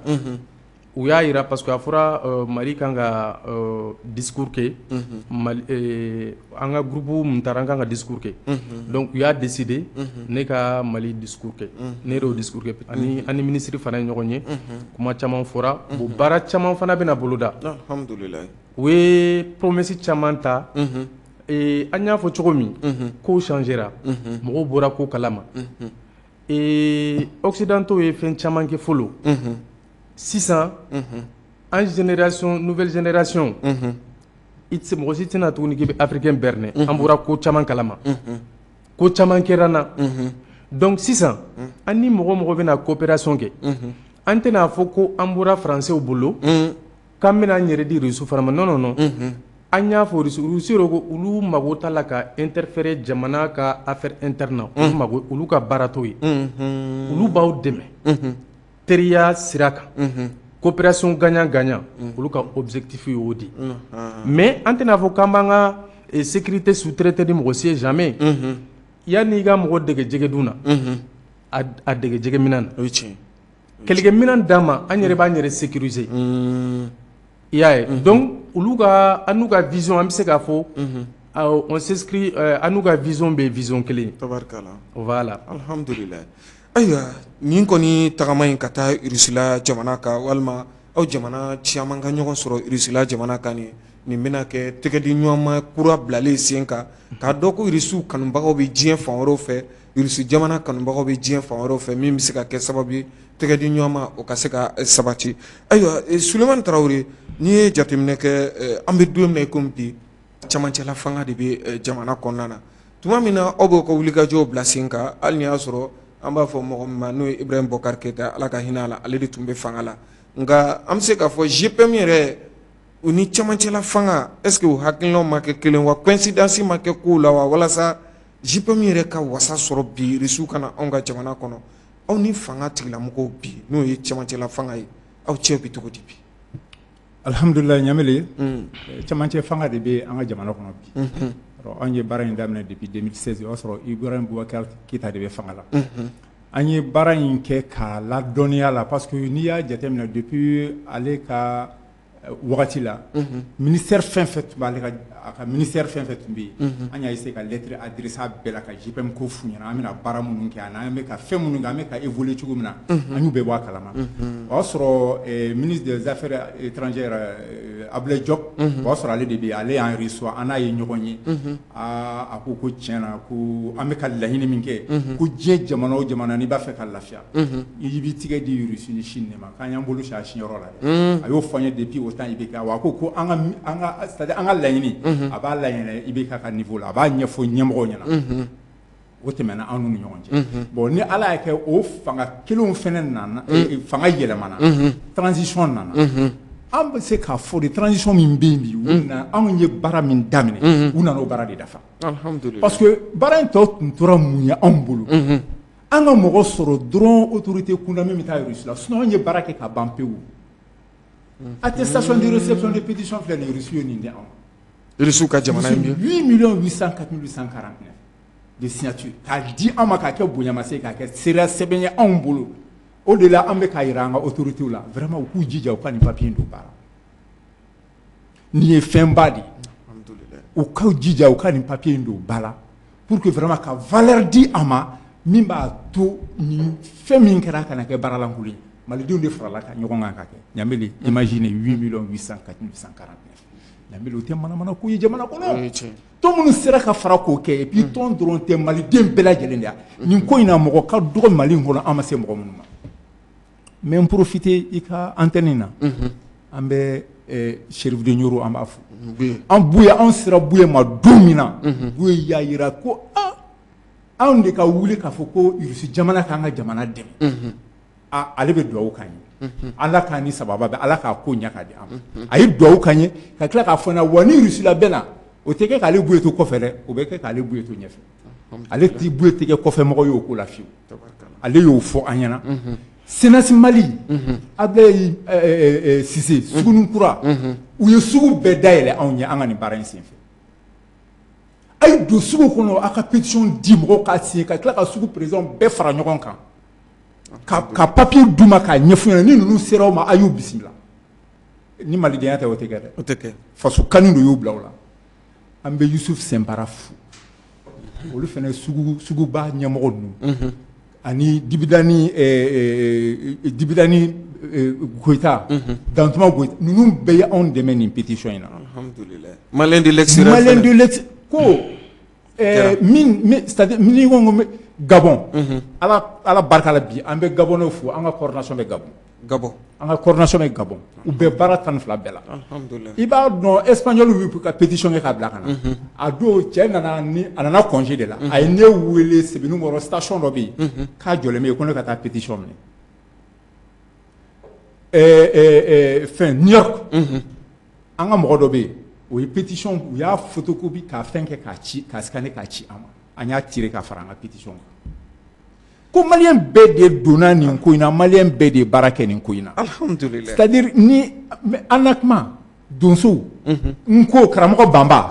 [SPEAKER 4] u y'a yira, parce que a fɔra Mali kan ka discours kɛ, an ka groupe mun taara, an kan ka discours kɛ. Donc u y'a décidé ne ka Mali discours kɛ, ne yɛrɛ y'o discours kɛ, ani ministre fana ye ɲɔgɔn ye, kuma caman fɔra. Bon, baara caman fana bɛna boloda.
[SPEAKER 2] Alhamdulilayi.
[SPEAKER 4] U ye promesse caman ta. An y'a fɔ cogo min, kow changera, mɔgɔw bɔra ko kalama, occidentaux ye fɛn caman kɛ fɔlɔ. Sisan an génération, nouvelle génération, i tɛ se, mɔgɔ si tɛna tuguni k'i bɛ africain berner. An bɔra ko caman kalama, ko caman kɛra na. Donc sisan an ni mɔgɔ mɔgɔ bɛna coopération kɛ, an tɛna fɔ ko an bɔra français bolo k'an bɛna an yɛrɛ di Russe fana ma. Non, non, non. An y'a fɔ Russe yɛrɛ ko olu mago t'a la ka interférer jamana ka affaire interne na, olu mago, olu ka baara t'o ye. Olu b'aw dɛmɛ teriya sira kan, coopération gagnant gagnant, olu ka objectif y'o de. Mais an tɛna fɔ k'an b'an ka sécurité sous-traiter ni mɔgɔ si ye, jamais. Yanni i ka mɔgɔ dege jɛgɛdun na, a dege jɛgɛminɛ na, kɛlɛkɛminɛn d'a ma, an yɛrɛ b'an yɛrɛ sécuriser. I y'a ye? Donc olu ka, an n'u ka vision, an bɛ se k'a fɔ on s'inscrit, an n'u ka vision bɛ vision kelen ye.
[SPEAKER 2] Tabarikala.
[SPEAKER 4] Voilà.
[SPEAKER 2] Alhamdulilayi. Ayiwa, nin kɔni tagama in ka taa Rusila jamana kan, walima aw jamana caman ka ɲɔgɔn sɔrɔ Rusila jamana kan, nin bɛna kɛ tɛgɛdi ɲɔgɔnma kura bilalen sen kan, k'a dɔn ko Rusiw kanubagaw bɛ diɲɛ fan wɛrɛw fɛ, Rusi jamana kanubagaw bɛ diɲɛ fan wɛrɛw fɛ, min bɛ se ka kɛ sababu ye tɛgɛdi ɲɔgɔnma o ka se ka sabati. Ayiwa, Sulemani Tarawele, n'i ye jateminɛ kɛ, an bɛ don min na i komi bi, camancɛla fanga de bɛ jamana kɔnɔna na. Tuma min na aw b'aw ka wulikajɔw bila sen kan, hali ni y'a sɔrɔ an b'a fɔ mɔgɔ min ma n'o ye Ibrahim Boubacar Keïta, Ala ka hinɛ a la, ale de tun bɛ fanga la. Nka an bɛ se k'a fɔ GPM yɛrɛ, u ni camancɛla fanga, est ce que u hakilinaw ma kɛ kelen wa, coïncidence ma kɛ kow la wa, walasa GPM yɛrɛ ka wasa sɔrɔ bi Rusiw ka na anw ka jamana kɔnɔ? Aw ni fanga tigilamɔgɔw bi, n'o ye camancɛla fanga ye, aw cɛ bɛ cogo di bi?
[SPEAKER 3] Alhamdulilayi, Ɲamele, camancɛ fanga de bɛ an ka jamana kɔnɔ bi. An ye baara in daminɛ depuis 2016, o y'a sɔrɔ Ibrahim Boubacar Keïta de bɛ fanga la. An ye baara in kɛ k'a ladɔnniya la, parce que n'i y'a jateminɛ, depuis ale ka wagati la, ministère fɛn fɛn tun b'ale ka, a ka ministère fɛn fɛn tun bɛ yen, an y'a essayé ka lettre adressé a bɛɛ la ka GPM ko f'u ɲɛna, an bɛna baara minnu kɛ, ani an bɛ ka fɛn minnu kɛ, an bɛ ka évoluer cogo min na, an y'u bɛɛ bɔ a kalama. O y'a sɔrɔ ministre des affaires étrangères Abdoulaye Diop, o y'a sɔrɔ ale de bɛ yen, ale y'an reçoit, an n'a ye ɲɔgɔn ye. Aa, a ko ko tiɲɛ na, ko an bɛ ka laɲini min kɛ, ko diɲɛ jamana o jamana, n'i b'a fɛ ka lafiya, i b'i tigɛ di Russie ni Chine de ma, k'an y'an bolo si a siyɔrɔ la dɛ. A y'o fɔ an ye depuis o temps IBK. Wa a ko ko an ka c'est à dire an ka laɲini, a b'a laɲini IBK ka niveau la, a b'a ɲɛfɔ ɲɛmɔgɔw ɲɛna. O tɛmɛna an n'u ni ɲɔgɔn cɛ. Bon, ni Ala y'a kɛ, o fanga kelenw fɛnɛ nana, fanga yɛlɛmana, transition nana. An bɛ se k'a fɔ de, transition min bɛ yen bi, u na anw ye baara min daminɛ, u nana o baara de dafa. Parce que baara in tɔ tun tora mun ye anw bolo? An ka mɔgɔ sɔrɔ dɔrɔn autorité kunda min bɛ taa Russie la, sinon anw ye baara kɛ ka ban pewu. Attestation de réception de pétition filɛ nin ye, Russie ye nin di anw ma.
[SPEAKER 2] Russie ka jamana ye.
[SPEAKER 3] 8 millions 804 849 de signature k'a di an ma, k'a kɛ bonyamasegin, k'a kɛ seereya sɛbɛn ye anw bolo. O de la an bɛ k'a jira an ka autorités la, vraiment u k'u jija, u ka nin papier in don ba la. Nin ye fɛnba de ye. U k'u jija, u ka nin papier in don ba la pour que vraiment ka valeur di a ma, min b'a to nin fɛn min kɛra kana kɛ baaralankolon ye. Malidenw de farala ka ɲɔgɔn kan ka kɛ. Ɲanbele, imagine 8 millions 804 849. Ɲanbele, o tɛ manamana ko ye jamana kɔnɔ. Tɔn minnu sera ka fara k'o kɛ, et puis tɔn dɔrɔn tɛ, maliden bɛɛ lajɛlen de ya. Nin ko in na, mɔgɔ ka dɔgɔ Mali in kɔnɔ, an ma se mɔgɔ minnu ma. N bɛ n profiter i ka antenne na. An bɛ Chérif de Nioro, an b'a fo. An Buye, anw sera Buye ma don min na, Buye y'a jira ko aa, anw de ka wuli k'a fɔ ko Russie jamana k'an ka jamana dɛmɛ. A ale bɛ dugawu k'an ye. Ala k'an ni sababa bɛn, Ala k'a ko ɲɛ k'a di an ma. A ye dugawu k'an ye ka tila k'a fɔ n ɲɛna, wa ni Russie la bɛ na, o tɛ kɛ k'ale Buye to kɔfɛ dɛ, o bɛ kɛ k'ale Buye to ɲɛfɛ. Ale ti Buye tɛ kɛ kɔfɛ mɔgɔ ye o ko la fiyewu. Ale y'o fɔ an ɲɛna. CNAS Mali, Ablaye Cissé, Sugunikura, u ye sugu bɛɛ dayɛlɛ anw ye an ka nin baara in senfɛ. A ye don sugu kɔnɔ, aw ka pétition di mɔgɔw k'a signer, ka tila ka sugu président bɛɛ fara ɲɔgɔn kan. Ka papier d'u ma k'a ɲɛf'u ɲɛna, ni ninnu sera aw ma, a y'u bisimila. Ni malidenya tɛ, o tɛ kɛ dɛ.
[SPEAKER 2] O tɛ kɛ.
[SPEAKER 3] Faso kanu de y'u bila o la. An bɛ Yusuf Sɛnpara fo. Olu fana suguba ɲɛmɔgɔ ninnu. Ani Dibidani Dibidani Goyita, Dantuma Goyita, ninnu bɛɛ ye anw dɛmɛ nin pétition in na.
[SPEAKER 2] Alhamdulillah. Malien de l'extérieur.
[SPEAKER 3] Malien de l'extérieur ko min, c'est-à-dire ni ko Gabon. Ala barika la bi, an bɛ Gabonɛw fo, an ka coordination bɛ Gabon.
[SPEAKER 2] Gabon.
[SPEAKER 3] An ka coordination bɛ Gabon. U bɛ baara 12 bɛɛ la.
[SPEAKER 2] Alhamdulillah.
[SPEAKER 3] I b'a dɔn, espagnol y'u ka pétition kɛ k'a bila ka na. A don cɛ nana ni a nana congé de la. A ye ne wele Sebenikɔrɔ station dɔ bɛ yen. K'a jɔlen bɛ yen ko ne ka taa pétition minɛ. Fɛn New York. An ka mɔgɔ dɔ bɛ yen, o ye pétition, u y'a photocopie k'a fɛn kɛ k'a ci, k'a scanner k'a ci an ma. An y'a tiré ka fara an ka pétition kan. Ko malien bɛɛ de donna nin ko in na, malien bɛɛ de ye baara kɛ nin ko in na.
[SPEAKER 2] Alhamdulillah.
[SPEAKER 3] C'est-à-dire ni ANACMA donsow, n ko karamɔgɔ Banba,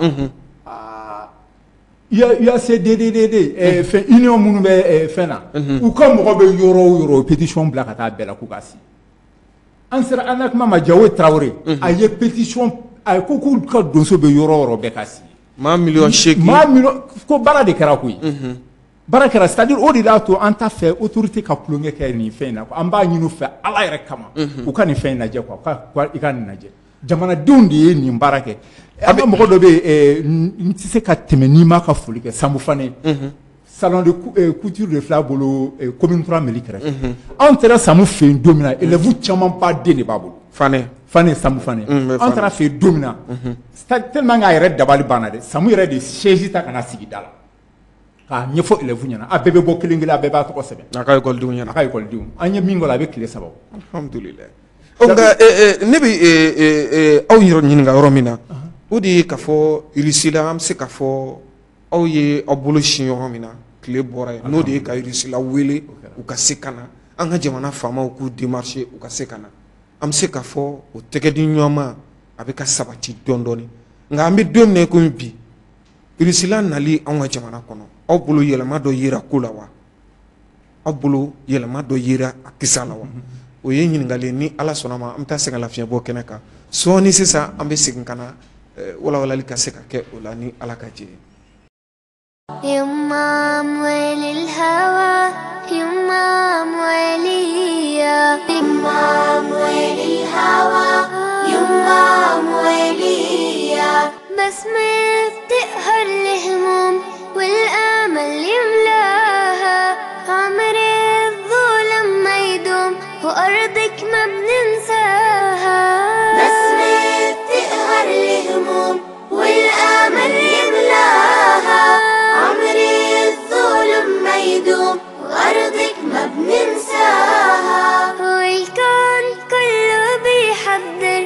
[SPEAKER 3] UACDDD, fɛn union minnu bɛ fɛn na, u ka mɔgɔ bɛ yɔrɔ o yɔrɔ, o pétition bila ka taa bɛɛ la k'u k'a signer. An sera ANACMA ma, Jawo Tarawele, a ye pétition, a ko k'u ka donso bɛ yɔrɔ o yɔrɔ, bɛɛ k'a signer.
[SPEAKER 2] Maa miliyɔn 8.
[SPEAKER 3] Maa miliyɔn ko baara de kɛra koyi. Baara kɛra, c'est-à-dire o de y'a to an t'a fɛ autorité ka tulonkɛ kɛ nin fɛn in na. An b'a ɲini u fɛ Ala yɛrɛ kama, u ka nin fɛn in lajɛ quoi, i ka nin lajɛ. Jamanadenw de ye nin baara kɛ. An ka mɔgɔ dɔ bɛ yen, n tɛ se ka tɛmɛ n'i m'a ka foli kɛ, Sanbu Fane. Salon de couture de filɛ a bolo commune 3 mairie kɛrɛfɛ. Anw taara Samu fɛ yen don min na, élèves caman ba den de b'a bolo.
[SPEAKER 2] Fane.
[SPEAKER 3] Fane, Samu Fane. An taara fɛ yen don min na, tellement que a yɛrɛ dabali banna dɛ, Samu yɛrɛ de chaise ta ka na sigi da la. K'a ɲɛfɔ élèves ɲɛna, a bɛɛ bɛ bɔ kelen kelen, a bɛɛ b'a tɔgɔ sɛbɛn.
[SPEAKER 2] A ka ekɔlidenw ɲɛna.
[SPEAKER 3] A ka ekɔlidenw. An ye min kɛ o la, a bɛ tile 3 bɔ.
[SPEAKER 2] Alhamdulillah. Nka ne bɛ aw yɛrɛ ɲininka yɔrɔ min na, o de ye k'a fɔ Russie la, an bɛ se k'a fɔ aw ye aw bolo sin yɔrɔ min na, tile bɔra yen, n'o de ye ka Russie la wele u ka se ka na, an ka jamana faamaw k'u démarcher u ka se ka na. An bɛ se k'a fɔ o tɛgɛ di ɲɔgɔn ma, a bɛ ka sabati dɔɔni dɔɔni. Nka an bɛ don min na i komi bi, Russie la nali anw ka jamana kɔnɔ, aw bolo yɛlɛma dɔ yera ko la wa? Aw bolo yɛlɛma dɔ yera a kisa la wa? O ye ɲininkali ye. Ni Ala sɔnna ma, an bɛ taa sɛgɛn lafiɲɛbɔ kɛnɛ kan sɔɔni. Sisan an bɛ segin ka na, walawalali ka se ka kɛ o la ni Ala ka jɛ ye.
[SPEAKER 1] يما أموال الهوى، يما أموالية، يما أموال الهوى، يما أموالية، بسمة بتقهر الهموم والآمل يملاها، عمر الظلم ما يدوم وأرضك ما بننساها، بسمة بتقهر الهموم والآمل يملاها، عمر الظلم ما يدوم وأرضك ما بننساها، والكون كله بيحضر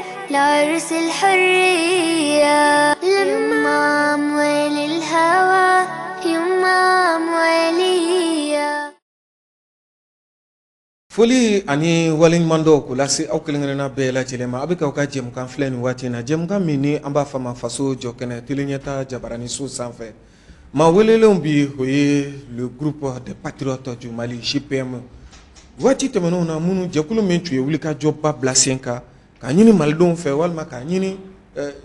[SPEAKER 2] Foli ani waleɲumandɔn k'o lase aw kelen-kelenna bɛɛ lajɛlen ma. A bɛ k'aw ka jɛmukan filɛ nin waati in na, jɛmukan min ni an b'a fɔ a ma Faso jɔ kɛnɛ, télé ɲɛta jabaraninso sanfɛ. Maa welelenw bi, o ye le groupe des patriotes du Mali, GPM. Waati tɛmɛnenw na, minnu jɛkulu min tun ye wulikajɔba bila sen kan k'a ɲini malidenw fɛ, walima k'a ɲini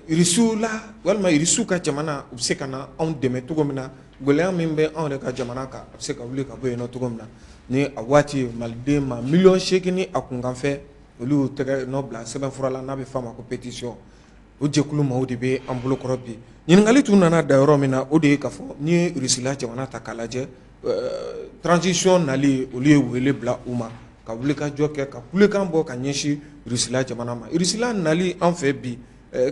[SPEAKER 2] Irisiw la, walima Irisiw ka jamana, u bɛ se ka na anw dɛmɛ cogo min na, gɛlɛya min bɛ anw yɛrɛ ka jamana kan, a bɛ se ka wuli ka bɔ yen nɔ cogo min na. Ni a waati maliden ma 8 miliyɔn ni a kunkanfɛ, olu y'u tɛgɛ nɔ bila sɛbɛnfura la n'a bɛ f'a ma ko pétition. O jɛkulu maaw de bɛ an bolokɔrɔ bi. Ɲininkali tun nana da yɔrɔ min na, o de ye k'a fɔ n'i ye Irisila jamana ta k'a lajɛ, transition nali, olu ye wele bila u ma ka wulikajɔ kɛ, ka kulekan bɔ ka ɲɛsin Irisila jamana ma. Irisila nali an fɛ bi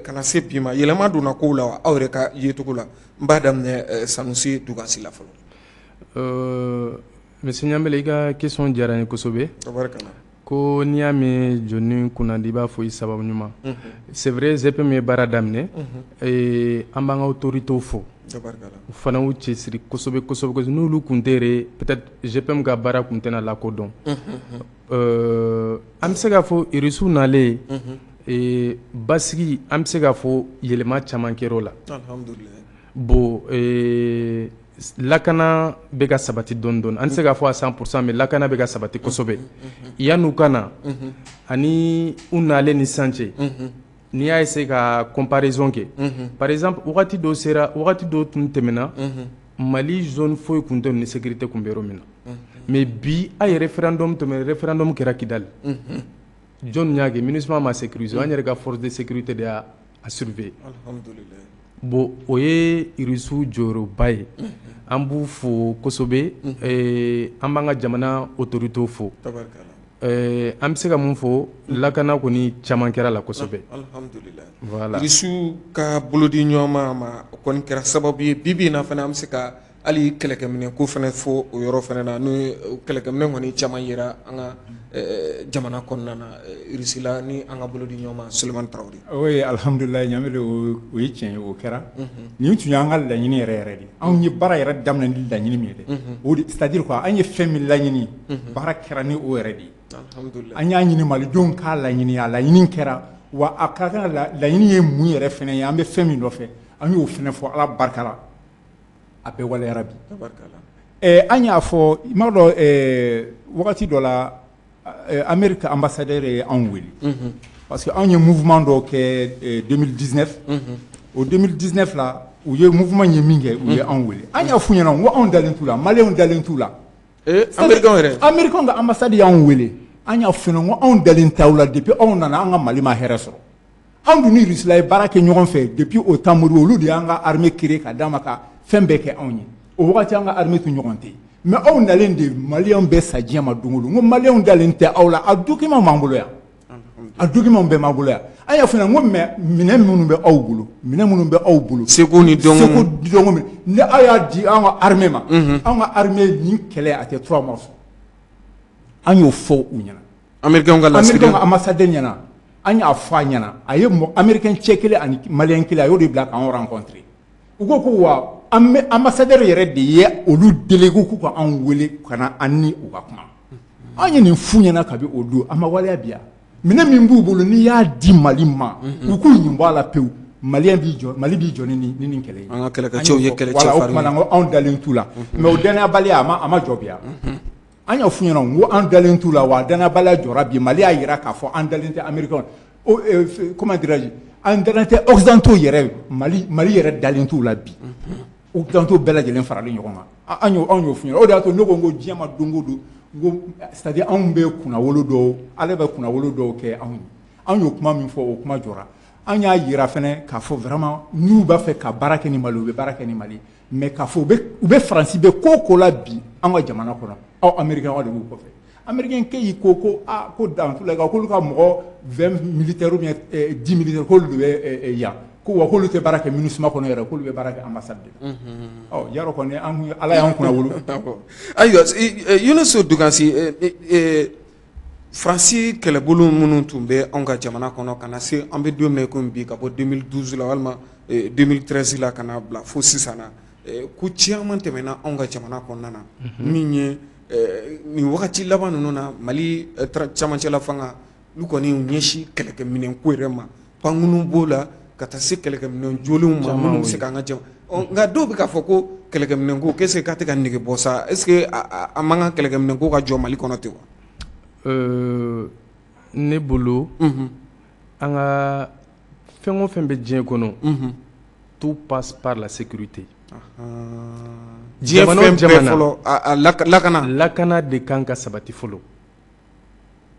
[SPEAKER 2] ka na se bi ma, yɛlɛma donna kow la wa, aw yɛrɛ ka yecogo la? N b'a daminɛ Sanusi Dugasi la fɔlɔ.
[SPEAKER 4] Monsieur Ɲanbele, i ka question diyara n ye kosɛbɛ. Ko n'i y'a mɛn jɔni kunnandi, i b'a fɔ i sababu ɲuman. C'est vrai, GPM ye baara daminɛ. An b'an ka autorités fo, u fana y'u cɛsiri kosɛbɛ kosɛbɛ. N'olu tun tɛ yɛrɛ, peut-être GPM ka baara tun tɛna lakodɔn. An bɛ se k'a fɔ Irisiw nalen, basigi, an bɛ se k'a fɔ yɛlɛma caman kɛra o la. Bon, lakana bɛ ka sabati dɔɔni dɔɔni. An tɛ se k'a fɔ à 100%, mais lakana bɛ ka sabati kosɛbɛ. Yan'u ka na ani u nalen ni sisan cɛ, n'i y'a essayer ka comparaison kɛ, par exemple, wagati dɔ sera, wagati dɔ tun tɛmɛna, Mali zone foyi tun tɛ ni sécurité tun bɛ yɔrɔ min na. Mais bi, a ye référendum tɛmɛ, référendum kɛra Kidali. Jɔn y'a kɛ? MINUSMA ma sécuriser, an yɛrɛ ka force de sécurité de y'a surveiller. Bon, o ye Irisiw jɔyɔrɔba ye, an b'u fo kosɛbɛ. An b'an ka jamana autorités fo. An bɛ se ka mun fɔ? Lakana kɔni caman kɛra la kosɛbɛ.
[SPEAKER 2] Voilà, Irisiw ka bolodi ɲɔgɔn ma, o kɔni kɛra sababu ye bi bi in na fana, an bɛ se ka hali kɛlɛkɛminɛ ko fana fɔ o yɔrɔ fana na. N'o kɛlɛkɛminɛ kɔni caman yera an ka jamana kɔnɔna na Irisila ni an ka bolodi ɲɔgɔn ma. Sulemani Tarawele.
[SPEAKER 3] Oui, alhamdulilayi Ɲamele, o ye tiɲɛ ye, o kɛra. Nin tun y'an ka laɲini yɛrɛ yɛrɛ de. Anw ye baara yɛrɛ daminɛ ni laɲini min ye dɛ, o de, c'est à dire quoi, an ye fɛn min laɲini, baara kɛra ni o yɛrɛ de ye. An y'a ɲini malidenw k'a laɲini, a laɲini kɛra. Wa a ka kan, laɲini ye mun yɛrɛ fɛnɛ ye, an bɛ fɛn min nɔfɛ, an y'o fɛnɛ fɔ. Ala barika la, a bɛɛ waleyara bi. An y'a fɔ, i m'a dɔn, wagati dɔ la, Amérique ambassadeur ye anw wele, parce que anw ye mouvement dɔ kɛ 2019. O 2019 la, u ye mouvement ye min kɛ, u ye anw wele. An y'a f'u ɲɛna n ko anw dalen t'u la, maliyɛnw dalen t'u la.
[SPEAKER 2] Américain yɛrɛ?
[SPEAKER 3] Américain ka ambassade y'anw wele. An y'a f'u ɲɛna ko anw dalen t'aw la. Depuis anw nana, an ka Mali ma hɛrɛ sɔrɔ. Anw dun ni Russie ye baara kɛ ɲɔgɔn fɛ depuis au temps Modibo. Olu de y'an ka armée créer ka d'an ma, ka fɛn bɛɛ kɛ anw ye. O wagati, an ka armée tun ɲɔgɔn tɛ yen. Mais aw nalen de, maliyɛnw bɛ sa diɲɛ ma don o don. N ko maliyɛnw dalen tɛ aw la. A document b'an bolo yan, a document bɛɛ b'an bolo yan. An y'a f'u ɲɛna n ko mais minɛn minnu bɛ aw bolo, minɛn minnu bɛ aw bolo,
[SPEAKER 2] seko ni dɔnko,
[SPEAKER 3] seko dɔnko min ni aw y'a di an ka armée ma, an ka armée nin kɛlɛ, a tɛ 3 mois sɔrɔ. An y'o fɔ u ɲɛna.
[SPEAKER 2] Américain ka lasigiden.
[SPEAKER 3] Américain ka ambassadeur ɲɛna, an y'a fɔ a ɲɛna. A ye américain cɛ kelen ani maliyɛn kelen, a y'o de bila k'an rencontrer. U ko ko wa ambassadeur yɛrɛ de ye olu délégué k'u ka anw wele ka na an ni u ka kuma. An ye nin f'u ɲɛna kabi o don, a ma waleya bi yan. Minɛn min b'u bolo, n'i y'a di Mali ma, u k'u ɲin bɔ a la pewu, maliyɛn b'i jɔ, Mali b'i jɔ ni nin kɛlɛ ye.
[SPEAKER 2] An ka kɛlɛkɛcɛw ye kɛlɛcɛ.
[SPEAKER 3] Voilà, o tuma na, n ko anw dalen t'u la. Mais o danayabaliya, a ma jɔ bi yan. An y'a f'u ɲɛna n ko an dalen t'u la. Wa danayabaliya jɔra bi. Mali y'a jira k'a fɔ an dalen tɛ américain o, comment dirais-je, an dalen tɛ occidentaux yɛrɛ. Mali yɛrɛ dalen t'u la bi. Occidentaux bɛɛ lajɛlen faralen ɲɔgɔn kan, an y'o, anw y'o f'u ɲɛna. O de y'a to ne ko n ko diɲɛ ma don o don, n ko c'est à dire anw bɛ kunnawolo dɔw, Ala bɛ kunnawolo dɔw kɛ anw ye. Anw y'o kuma min fɔ, o kuma jɔra. An y'a yira fɛnɛ k'a fɔ vraiment, n'u b'a fɛ ka baara kɛ ni Mali, u bɛ baara kɛ ni Mali. Mais k'a fɔ u bɛ Faransi bɛ ko o ko la bi an ka jamana kɔnɔ, aw américain, aw de b'u kɔfɛ. Américain kɛ y'i ko ko aa ko dans tous les cas, k'olu ka mɔgɔ 20 militaires ou bien 10 militaires, k'olu de bɛ yan, ko wa k'olu tɛ baara kɛ MINUSMA kɔnɔ yɛrɛ, k'olu bɛ baara kɛ ambassade de la. Ɔ yarɔ kɔni, an Ala y'an kunna wolo.
[SPEAKER 2] Ayiwa, Yunusu Dugansi, Faransi kɛlɛbolo minnu tun bɛ anw ka jamana kɔnɔ ka na se an bɛ don min na i komi bi, ka bɔ 2012 la walima 2013 la ka na bila fo sisan na, ko caman tɛmɛna anw ka jamana kɔnɔna na min ye Nin wagati laban ninnu na, Mali camancɛla fanga, olu kɔni y'u ɲɛsin kɛlɛkɛminɛn ko yɛrɛ ma, pankurun b'o la, ka taa se kɛlɛkɛminɛn jolenw ma minnu bɛ se k'an ka jama. Nka dɔw bɛ k'a fɔ ko kɛlɛkɛminɛn ko, qu'est-ce que k'a tɛ ka nege bɔ sa? Est-ce que a man kan kɛlɛkɛminɛn ko ka jɔ Mali kɔnɔ ten wa?
[SPEAKER 4] Ne bolo, an ka fɛn o fɛn bɛ diɲɛ kɔnɔ, tout passe par la sécurité.
[SPEAKER 2] Diɲɛ fɛn bɛɛ fɔlɔ, lakana.
[SPEAKER 4] Lakana de kan ka sabati fɔlɔ.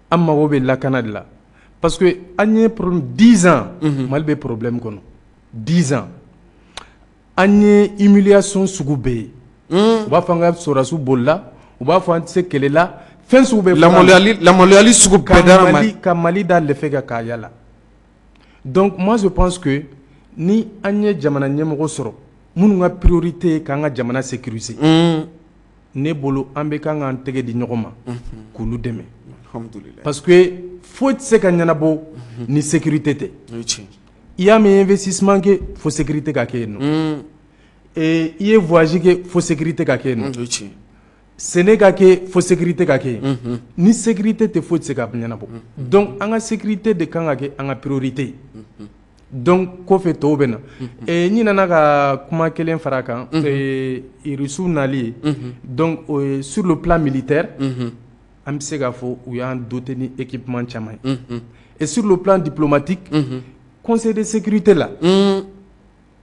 [SPEAKER 4] An mago bɛ lakana de la, parce que an ye problème 10 ans, Mali bɛ problème kɔnɔ 10 ans. An ye humiliation sugu bɛɛ ye. U b'a fɔ an ka sɔrɔdasiw bolila, u b'a fɔ an tɛ se kɛlɛ la, fɛn sugu bɛɛ.
[SPEAKER 2] Lamaluyali sugu bɛɛ dara
[SPEAKER 4] Mali ka Mali da lɛfɛ kan k'a yala. Donc moi, je pense que ni an ye jamana ɲɛmɔgɔ sɔrɔ minnu ka priorité ye k'an ka jamana sécuriser, ne bolo, an bɛ kan k'an tɛgɛ di ɲɔgɔn ma k'olu dɛmɛ, parce que foyi tɛ se ka ɲɛnabɔ ni sécurité tɛ. I y'a mɛn investissement kɛ, fo sécurité ka kɛ yen nɔ. I ye voyage kɛ, fo sécurité ka kɛ yen nɔ. Sɛnɛ ka kɛ, fo sécurité ka kɛ yen. Ni sécurité tɛ, foyi tɛ se ka ɲɛnabɔ. Donc an ka sécurité de kan ka kɛ an ka priorité ye. Donc kɔfɛ, tɔw bɛ na. N nana ka kuma kelen fara a kan, Irisiw nali. Donc sur le plan militaire, an bɛ se k'a fɔ u y'an doté ni équipement caman ye. Et sur le plan diplomatique, Conseil de sécurité la,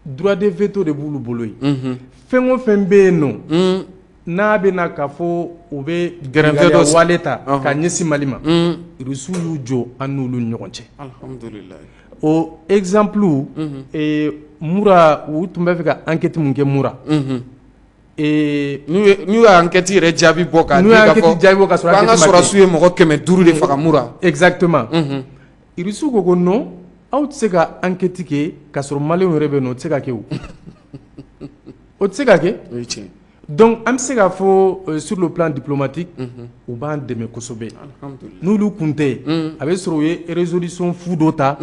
[SPEAKER 4] droit de veto de b'olu bolo yen. Fɛn o fɛn bɛ yen nɔ n'a bɛ na k'a fɔ u bɛ
[SPEAKER 2] gɛrɛntɛ dɔ
[SPEAKER 4] wale ta ka ɲɛsin Mali ma, Irisiw y'u jɔ an n'olu ni ɲɔgɔn cɛ. O exemple, Mura, u tun bɛ fɛ ka enquête mun kɛ Mura,
[SPEAKER 2] n'u y'a enquête yɛrɛ jaabi bɔ k'a
[SPEAKER 4] n'u
[SPEAKER 2] di
[SPEAKER 4] y'a
[SPEAKER 2] k'a fɔ
[SPEAKER 4] enquête jaabi bɔ k'a sɔrɔ
[SPEAKER 2] k'an ka
[SPEAKER 4] enquête ma kɛ.
[SPEAKER 2] Sɔrɔdasiw ye mɔgɔ 500 de faga Mura.
[SPEAKER 4] Exactement. Irisiw ko non, aw tɛ se ka enquête kɛ k'a sɔrɔ Maliyɛnw yɛrɛ bɛ yen nɔ, o tɛ se ka kɛ, o o tɛ se ka kɛ.
[SPEAKER 2] O ye tiɲɛ.
[SPEAKER 4] Donc an bɛ se k'a fɔ, sur le plan diplomatique, u b'an dɛmɛ kosɛbɛ. N'olu kun tɛ, a bɛ sɔrɔ u ye résolution fu dɔ ta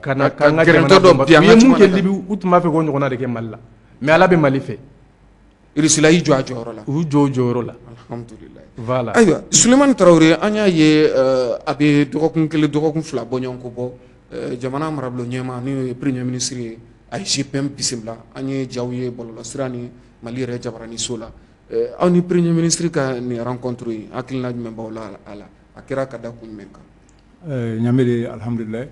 [SPEAKER 4] ka na k'an ka
[SPEAKER 2] gɛrɛntɛ
[SPEAKER 4] jamana
[SPEAKER 2] dɔ
[SPEAKER 4] dɔn.
[SPEAKER 2] bin an
[SPEAKER 4] U
[SPEAKER 2] ka
[SPEAKER 4] ye mun
[SPEAKER 2] jamana
[SPEAKER 4] kɛ
[SPEAKER 2] kan.
[SPEAKER 4] Libi, u tun b'a fɛ k'o ɲɔgɔnna de kɛ Mali la, mais Ala bɛ Mali fɛ.
[SPEAKER 2] Irisila y'i jɔ a jɔyɔrɔ la.
[SPEAKER 4] U y'u jɔ u jɔyɔrɔ la. Voilà.
[SPEAKER 2] Ayiwa, Sulemani Tarawele, an y'a ye, a bɛ dɔgɔkun 1, dɔgɔkun 2 bɔ ɲɔgɔn ko bɔ, jamana marabolo ɲɛmaa, n'o ye premier ministre ye, a ye GPM bisimila. An ye jaw ye bɔlɔlɔsira ni Mali yɛrɛ jabaraniso la. Aw ni premier ministre ka nin rencontre in, hakilina jumɛn b'aw la a la? A kɛra ka da kun jumɛn kan?
[SPEAKER 3] Ɲamele, alhamdulilayi,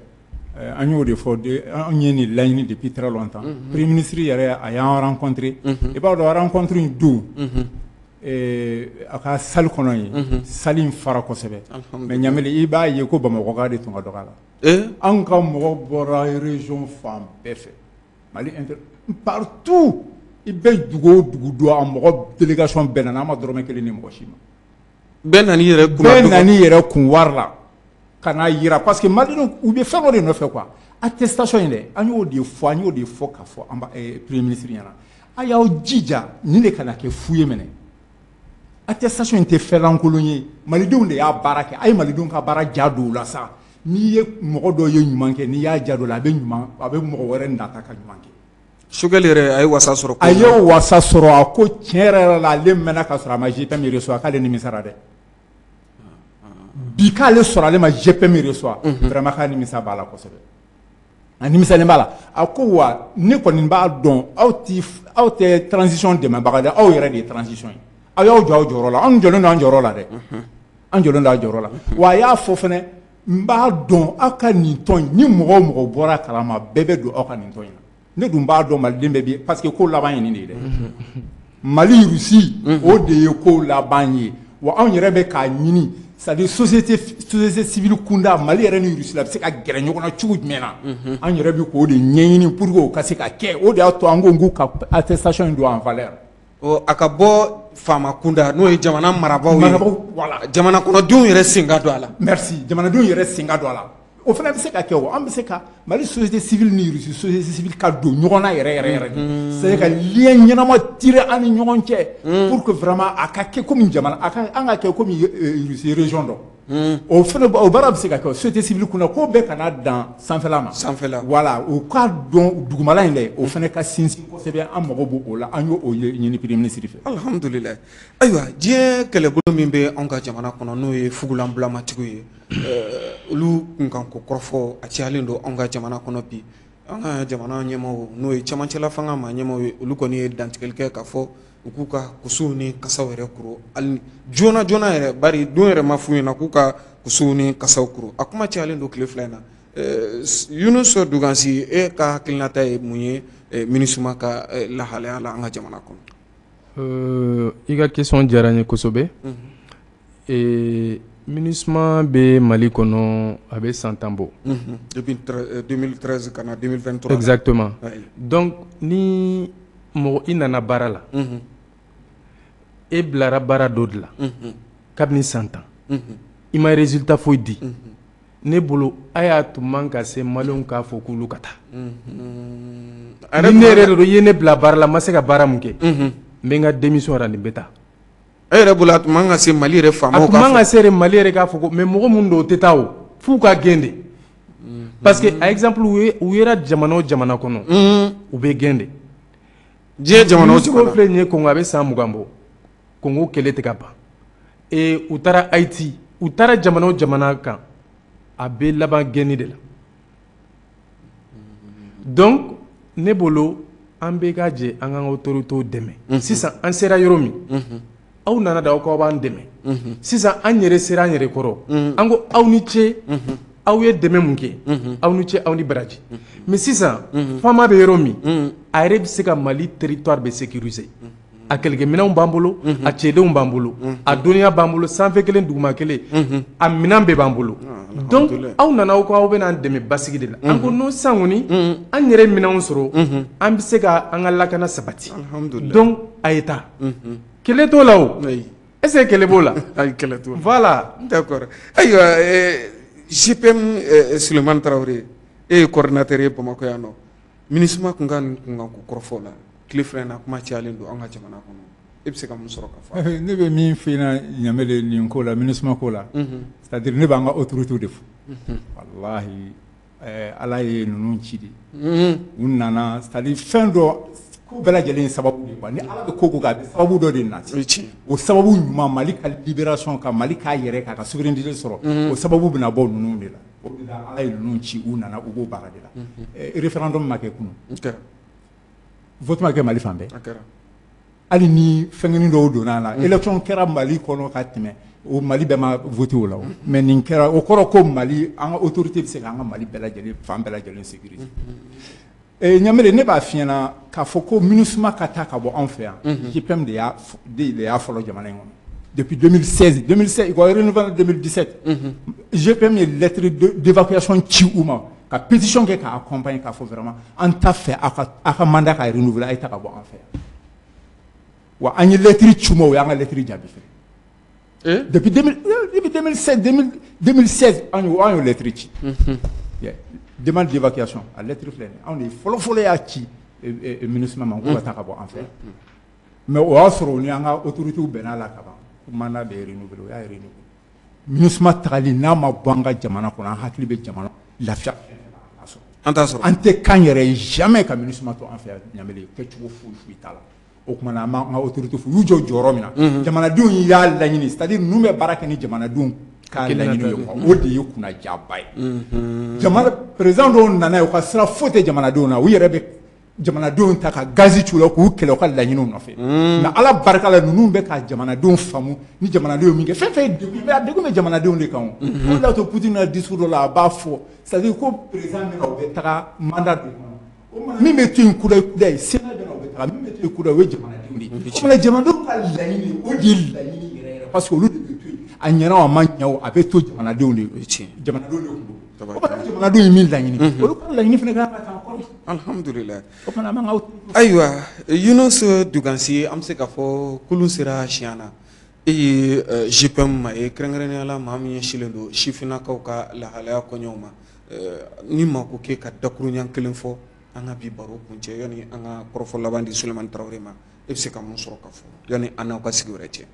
[SPEAKER 3] an y'o de fɔ, an ye nin laɲini depuis très longtemps. Premier ministre yɛrɛ, a y'an rencontré. I b'a dɔn, rencontre in don, a ka salle kɔnɔ yen, salle in fara kosɛbɛ, mais Ɲamele, i b'a ye ko Bamakɔka de tun ka dɔgɔ a la. Anw ka mɔgɔ bɔra région fan bɛɛ fɛ, Mali inter partout. I bɛ dugu o dugu don, a mɔgɔ délégation bɛɛ nana. An ma dɔrɔmɛ kelen ni mɔgɔ si ma.
[SPEAKER 2] Bɛɛ nan'i yɛrɛ kunna.
[SPEAKER 3] Bɛɛ nan'i yɛrɛ kun wari la ka n'a yira, parce que Maliyɛnw, u bɛ fɛn dɔ de nɔfɛ quoi, attestation in dɛ. An y'o de fɔ, an y'o de fɔ k'a fɔ an ba premier ministre ɲɛna: a y'aw jija, nin de kana kɛ fu ye minɛ. Attestation in tɛ fɛn lankolon ye, Malidenw de y'a baara kɛ. A ye Malidenw ka baara ja don o la sa. N'i ye mɔgɔ dɔ ye ɲuman kɛ, n'i y'a ja don o la, a bɛ ɲuman, a bɛ mɔgɔ wɛrɛ nata ka ɲuman kɛ.
[SPEAKER 2] Choguel yɛrɛ, a ye wasa sɔrɔ.
[SPEAKER 3] A ye wasa sɔrɔ. A ko tiɲɛ yɛrɛ yɛrɛ la, ale mɛnna ka sɔrɔ a ma GPM reçoit, k'ale nimisara dɛ. Bi k'ale sɔrɔ ale ma GPM reçoit, vraiment k'a nimisa b'a la kosɛbɛ, a nimisalen b'a la. A ko wa ne kɔni b'a dɔn, aw tɛ transition dɛmɛbaga dɛ, aw yɛrɛ de ye transition ye. Aw y'aw jɔ aw jɔyɔrɔ la, anw jɔlen don an jɔyɔrɔ la dɛ, an jɔlen don an jɔyɔrɔ la. Wa a y'a fɔ fɛnɛ, n b'a dɔn aw ka nin tɔn in, ni mɔgɔ o mɔgɔ bɔra kalama, bɛɛ bɛ don aw ka nin tɔn in na. Ne dun b'a dɔn Maliden bɛɛ bi, parce que ko laban ye nin de ye dɛ, Mali Rusi, o de ye ko laban ye. Wa anw yɛrɛ bɛ k'a ɲini, c'est à dire société civile kunda, Mali yɛrɛ ni Rusi la bɛ se ka gɛrɛ ɲɔgɔn na cogo jumɛn na, an yɛrɛ bɛ k'o de ɲɛɲini pour que o ka se ka kɛ. O de y'a to an ko k'u ka attestation in don en valeur.
[SPEAKER 2] A ka bɔ faama kunda, n'o ye jamana marabaaw ye,
[SPEAKER 3] marabaaw, voilà,
[SPEAKER 2] jamana kɔnɔdenw yɛrɛ sen ka don a la.
[SPEAKER 3] Merci, jamanadenw yɛrɛ sen ka don a la, o fana bɛ se ka kɛ. O an bɛ se ka Mali société civile ni Russie société civile ka don ɲɔgɔn na yɛrɛ yɛrɛ yɛrɛ de, c'est à dire ka lien ɲɛnama tirer an ni ɲɔgɔn cɛ, pour que vraiment a ka kɛ komi jamana, a ka an ka kɛ komi Russie région dɔ. O fana, o baara bɛ se ka kɛ société civile kunna, ko bɛɛ kana dan sanfɛla ma.
[SPEAKER 2] Sanfɛla.
[SPEAKER 3] Voilà, u k'a dɔn dugumala in dɛ, o fana ka sinsin kosɛbɛ. An mago b'o la, an y'o ɲini premier ministre fɛ.
[SPEAKER 2] Alhamdulilayi. Ayiwa, diɲɛ kɛlɛbolo min bɛ anw ka jamana kɔnɔ, n'o ye fugulanbulamatigiw ye, olu kunkanko kɔrɔfɔ a cayalen don anw ka jamana kɔnɔ bi. An ka jamana ɲɛmaaw, n'o ye cɛmancɛla fanga maa ɲɛmaaw ye, olu kɔni ye dantigɛli kɛ k'a fɔ u k'u ka kusiw ni kasaw yɛrɛ kuru hali joona joona yɛrɛ, bari don yɛrɛ ma f'u ɲɛna k'u ka kusiw ni kasaw kuru. A kuma cayalen don tile 2 in na. Yunus Dugansi, e ka hakilinata ye mun ye MINUSMA ka lahalaya la an ka jamana kɔnɔ?
[SPEAKER 4] I ka question diyara n ye kosɛbɛ. MINUSMA bɛ Mali kɔnɔ, a bɛ san 10 bɔ.
[SPEAKER 2] Depuis 2013 ka na 2023.
[SPEAKER 4] Exactement. Donc ni mɔgɔ i nana baara la, e bilara baara dɔ de la kabini san 10, i ma résultat foyi di, ne bolo a y'a tun man ka se maliyɛnw k'a fɔ k'olu ka taa. Ni ne yɛrɛ de don, i ye ne bila baara la, n ma se ka baara mun kɛ, n bɛ n ka démission rendre, n bɛ taa.
[SPEAKER 2] E yɛrɛ bolo, a tun man ka se Mali yɛrɛ faamaw
[SPEAKER 4] A tun man ka se Mali yɛrɛ k'a fɔ ko, mais mɔgɔ mun don, o tɛ taa, o f'u ka gɛn de, parce que a exemple, u yera jamana o jamana kɔnɔ, u bɛ gɛn de.
[SPEAKER 2] Diɲɛ jamana o jamana.
[SPEAKER 4] Filɛ nin ye Congo, a bɛ san 20 bɔ, Congo kɛlɛ tɛ ka ban. U taara Haïti, u taara jamana o jamana kan, a bɛ laban gɛnni de la. Donc ne bolo, an bɛ ka jɛ an k'an ka autorités dɛmɛ. Sisan an sera yɔrɔ min, aw nana da aw k'aw b'an dɛmɛ, sisan an yɛrɛ sera an yɛrɛ kɔrɔ, an ko aw ni ce, aw ye dɛmɛ mun kɛ, aw ni ce, aw ni baraji. Mais sisan faama bɛ yɔrɔ min, a yɛrɛ bɛ se ka Mali territoire bɛ sécuriser. A kɛlɛkɛminɛnw b'an bolo, a cɛdenw b'an bolo, a dɔnniya b'an bolo, sanfɛ kelen, duguma kelen, a minɛn bɛɛ b'an bolo. Donc aw nana aw ko aw bɛna an dɛmɛ basigi de la, an ko non, sisan kɔni an yɛrɛ minɛnw sɔrɔ, an bɛ se ka an ka lakana sabati. Donc a ye taa, kɛlɛ t'o la o. Est ce que kɛlɛ b'o la?
[SPEAKER 2] Ayi, kɛlɛ t'o la.
[SPEAKER 4] Voilà.
[SPEAKER 2] D'accord. Ayiwa, GPM Sulemani Tarawele, e ye coordinateur ye Bamakɔ yan nɔ. MINUSMA kun ka nin kunkanko kɔrɔfɔ la tile 2 in na, kuma cayalen don an ka jamana kɔnɔ, e bɛ se ka mun sɔrɔ ka fɔ?
[SPEAKER 3] Ne bɛ min f'i ɲɛna Ɲamele nin ko la, MINUSMA ko la, c'est à dire ne b'an ka autorités de fo. Walahi, Ala ye ninnu ci de, u nana, c'est à dire fɛn dɔ, ko bɛɛ lajɛlen ye sababu de ye quoi. Ni Ala bɛ ko ko kɛ, a bɛ sababu dɔ de nati. O sababu ɲuman, Mali ka libération, ka Mali k'a yɛrɛ k'a ka souveraineté sɔrɔ, o sababu bɛna bɔ ninnu de la. O de la Ala ye ninnu ci, u nana, u b'o baara de la. Référendum ma kɛ kunun, vote ma kɛ Mali fan bɛɛ, hali ni fɛnkɛnin dɔw donna a la, élection kɛra Mali kɔnɔ ka tɛmɛ, o Mali bɛɛ ma voté o la. Mais nin kɛra, o kɔrɔ ko Mali, an ka autorité bɛ se k'an ka Mali bɛɛ lajɛlen, fan bɛɛ lajɛlen sécuriser. Ɲamele, ne b'a f'i ɲɛna k'a fɔ ko MINUSMA ka taa ka bɔ anw fɛ yan, GPM de y'a fɔlɔ jamana in kɔnɔ depuis 2016. 2016, u ka renouvellement 2017, GPM ye lettre d'évacuation ci u ma, ka pétition kɛ k'a accompagner, k'a fɔ vraiment an t'a fɛ aw ka mandat ka renouveler, a ye taa ka bɔ an fɛ yan. Wa an ye lettre ci u ma, o y'an ka lettre jaabi fɛ. Depuis 2007, 2016, an y'o lettre ci, demande d'évacuation, a lettre filɛ nin ye. Anw de fɔlɔ fɔlɔ y'a ci MINUSMA ma k'u ka taa ka bɔ an fɛ yan. Mais o y'a sɔrɔ u ni an ka autorités bɛnna la ka ban ko mandat bɛ renouveler, o y'a renouveler. MINUSMA tagali n'a ma bɔ an ka jamana kɔnɔ, an hakili bɛ jamana lafiya
[SPEAKER 2] an t'a sɔrɔ.
[SPEAKER 3] An tɛ kan yɛrɛ ye jamais ka MINUSMA to an fɛ yan Ɲamele, kɛcogo foyi foyi t'a la. O tuma na, an b'an ka autorité fo, u y'u jɔ jɔyɔrɔ min na, jamanadenw y'a laɲini, c'est à dire ninnu bɛ baara kɛ ni jamanadenw ka laɲini ye quoi. O de ye kunnajaba ye. Jamana président dɔw nana ye, u ka sira foyi tɛ jamanadenw na, u yɛrɛ bɛ jamanadenw ta ka gazi ci u la k'u kɛlɛ u ka laɲiniw nɔfɛ. Mais Ala barika la, ninnu bɛ ka jamanadenw faamu. Ni jamanadenw min kɛ fɛn fɛn ye degun, mais a degun bɛ jamanadenw de kan. O o de y'a to Poutine ka discours dɔ la, a b'a fɔ, c'est à dire ko président bɛ na, o bɛ taga mandat de kɔnɔ, min bɛ to yen kudayi kudayi, Sénat bɛ na, o bɛ taga, min bɛ to yen kudayi, o ye jamanadenw de ye. O tuma jamanadenw ka laɲini, o de ye laɲini yɛrɛ yɛrɛ, parce que olu de bɛ to yen. A ɲɛna o, a ma ɲɛ o, a bɛ to jamanadenw de ye, jamanadenw de kun don. O tuma jamanadenw ye min laɲini, olu ka laɲini fana kan ka taa kɔrɔ.
[SPEAKER 2] Alhamdulilayi.
[SPEAKER 3] O fana an b'an ka.
[SPEAKER 2] Ayiwa, Yunus Dugansi, an bɛ se k'a fɔ kulun sera siɲɛ na. E ye GPM ma ye, kɛrɛnkɛrɛnnenya la maa min ɲɛsinlen don sifinnakaw ka lahalaya kɔɲɔw ma. Ni maa ko k'e ka dakuruɲɛ kelen fɔ an ka bi baro kuncɛ, yanni an ka kɔrɔfɔ laban di Sulemani Tarawele ma, e bɛ se ka mun sɔrɔ ka fɔ yanni an n'aw ka sigi wɛrɛ cɛ?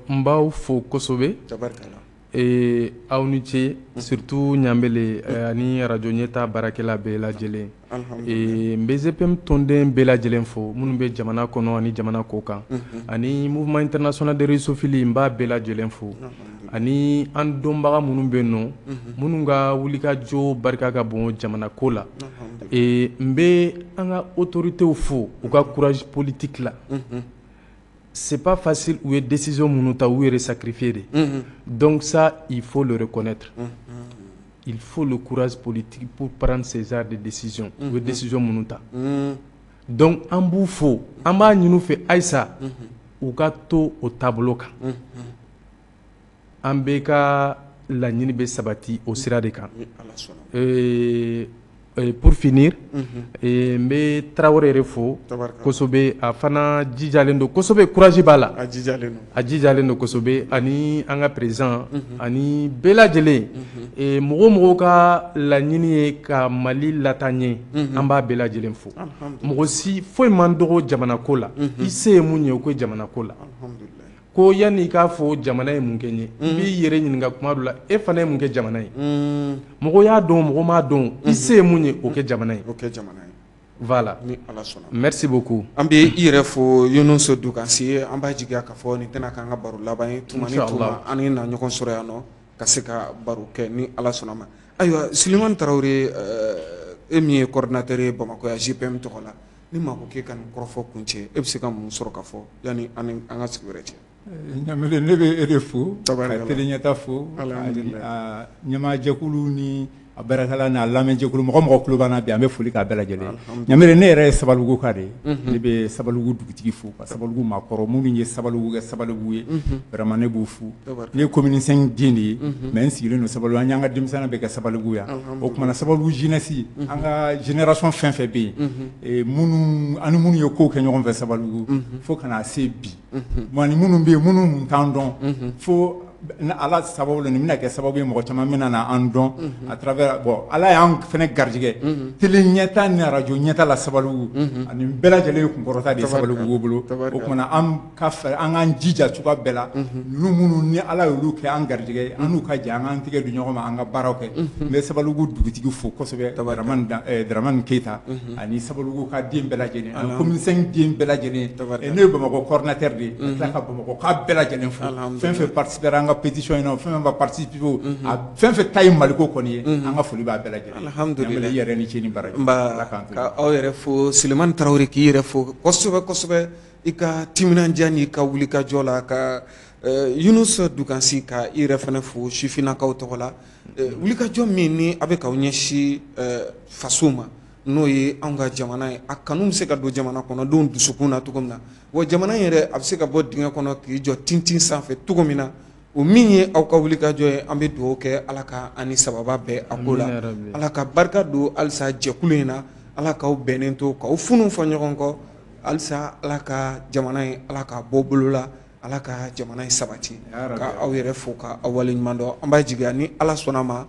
[SPEAKER 4] N b'aw fo kosɛbɛ.
[SPEAKER 2] Tabarikala.
[SPEAKER 4] Aw ni ce, surtout Ɲanbele ani radio ɲɛta baarakɛla bɛɛ lajɛlen. N bɛ GPM tɔnden bɛɛ lajɛlen fo minnu bɛ jamana kɔnɔ ani jamana kɔ kan, ani mouvement international de russophilie, n b'a bɛɛ lajɛlen fo, ani an dɔnbaga minnu bɛ yen nɔ, minnu ka wulikajɔ barika ka bon jamana ko la. N bɛ an ka autorités fo u ka courage politique la. C'est pas facile, u ye décision minnu ta, u yɛrɛ sacrifier de. Donc ça, il faut le reconnaître. Il faut le courage politique pour prendre ces genres de décisions. U ye décision minnu ta. Donc an b'u fo, an b'a ɲini u fɛ halisa u ka to o taabolo kan. An bɛɛ ka laɲini bɛ sabati o sira de kan. Pour finir, n bɛ Tarawele yɛrɛ fo kosɛbɛ. A fana jijalen don kosɛbɛ, courage b'a la.
[SPEAKER 2] A jijalen don.
[SPEAKER 4] A jijalen don kosɛbɛ, ani an ka président ani bɛɛ lajɛlen. Mɔgɔ o mɔgɔ ka laɲini ye ka Mali lataa ɲɛ, an b'a bɛɛ lajɛlen fo. Mɔgɔ si foyi man dɔgɔ jamana ko la. I se ye mun ye, o ko jamana ko la. Ko yanni i k'a fɔ jamana ye mun kɛ n ye, i b'i yɛrɛ ɲininka kuma dɔ la, e fana ye mun kɛ jamana ye? Mɔgɔ y'a dɔn, mɔgɔ m'a dɔn, i se ye mun ye, o kɛ jamana ye.
[SPEAKER 2] O kɛ jamana ye.
[SPEAKER 4] Voilà.
[SPEAKER 2] Ni Ala sɔnna.
[SPEAKER 4] Merci beaucoup.
[SPEAKER 2] An bɛ i yɛrɛ fo, Yunus Dukansi. An b'a jigiya k'a fɔ nin tɛna k'an ka baro laban ye. Tuma ni tuma, an ni na ɲɔgɔn sɔrɔ yan nɔ ka se ka baro kɛ ni Ala sɔnna ma. Ayiwa, Sulemani Tarawele, e min ye coordinateur ye Bamakɔ yan GPM tɔgɔ la, ni maa ko k'e ka nin kɔrɔfɔ kun cɛ, e bɛ se ka mun sɔrɔ ka fɔ yanni an ka sigi wɛrɛ cɛ?
[SPEAKER 3] Ɲamele, ne bɛ e de fo ka télé ɲɛta fo, ɲɛmaajɛkulu ni a baarakɛla n'a lamɛnjɛkulu, mɔgɔ mɔgɔ tulo b'an na bi, an bɛ foli k'a bɛɛ lajɛlen. Ɲamele, ne yɛrɛ ye Sabalibugu ka de ye. Ne bɛ Sabalibugu dugutigi fo, ka Sabalibugu maakɔrɔ minnu ye Sabalibugu kɛ Sabalibugu ye, vraiment ne b'u fo. Ne ye commune 5 den de ye, mais n sigilen don Sabalibugu. An y'an ka denmisɛnninya bɛɛ kɛ Sabalibugu yan. O kumana, Sabalibugu jeunesse, an ka génération fɛn fɛn bɛ yen, minnu ani minnu ye kow kɛ ɲɔgɔn fɛ Sabalibugu fo ka na se bi, ani minnu bɛ yen, minnu t'an dɔn, fo Ala sababu la nin bɛna kɛ sababu ye mɔgɔ caman bɛna na an dɔn à travers. Bon, Ala y'an fana garijɛgɛ télé ɲɛta ni radio ɲɛta la Sabalibugu, ani bɛɛ lajɛlen ye kunkɔrɔta de ye Sabalibugu bolo. O kumana, an ka fɛ an k'an jija cogoya bɛɛ la, ninnu minnu ni Ala y'olu kɛ an garijɛgɛ, an n'u ka jɛ an k'an tɛgɛ di ɲɔgɔn ma, an ka baaraw kɛ. N bɛ Sabalibugu dugutigi fo kosɛbɛ, Dramani Keyita, ani Sabalibugu ka den bɛɛ lajɛlen, ani commune 5 den bɛɛ lajɛlen. Ne ye Bamakɔ coordinateur de ye, ka tila ka Bamakɔ ka bɛɛ lajɛlen fo. Fɛn fɛn participer an ka pétition in na, fɛn fɛn ma participer, a fɛn fɛn ta ye Maliko kɔni ye, an ka foli b'a bɛɛ lajɛlen.
[SPEAKER 2] Alhamdulillah.
[SPEAKER 3] I yɛrɛ ni ce ni baraji.
[SPEAKER 2] Nba, ka aw yɛrɛ fo, Sulemani Tarawele, k'i yɛrɛ fo kosɛbɛ kosɛbɛ i ka timinandiya n'i ka wulikajɔ la, ka Yunus Dukansi, ka i yɛrɛ fana fo sifinnakaw tɔgɔ la, wulikajɔ min ni a bɛ k'aw ɲɛsin faso ma, n'o ye anw ka jamana ye, a kanu bɛ se ka don jamana kɔnɔdenw dusukun na cogo min na, wa jamana in yɛrɛ a bɛ se ka bɔ dingɛ kɔnɔ k'i jɔ tintin sanfɛ cogo min na, o min ye aw ka wulikajɔ ye. An bɛ dugawu kɛ, Ala ka an ni sababa bɛn a ko la, Ala ka barika don halisa jɛkulu in na, Ala k'aw bɛnnen to k'aw funu fɔ ɲɔgɔn kɔ halisa, Ala ka jamana in, Ala ka bɔ bolo la, Ala ka jamana in sabati. Ka aw yɛrɛ fo ka aw waleɲuman dɔn. An b'a jigiya ni Ala sɔnna ma,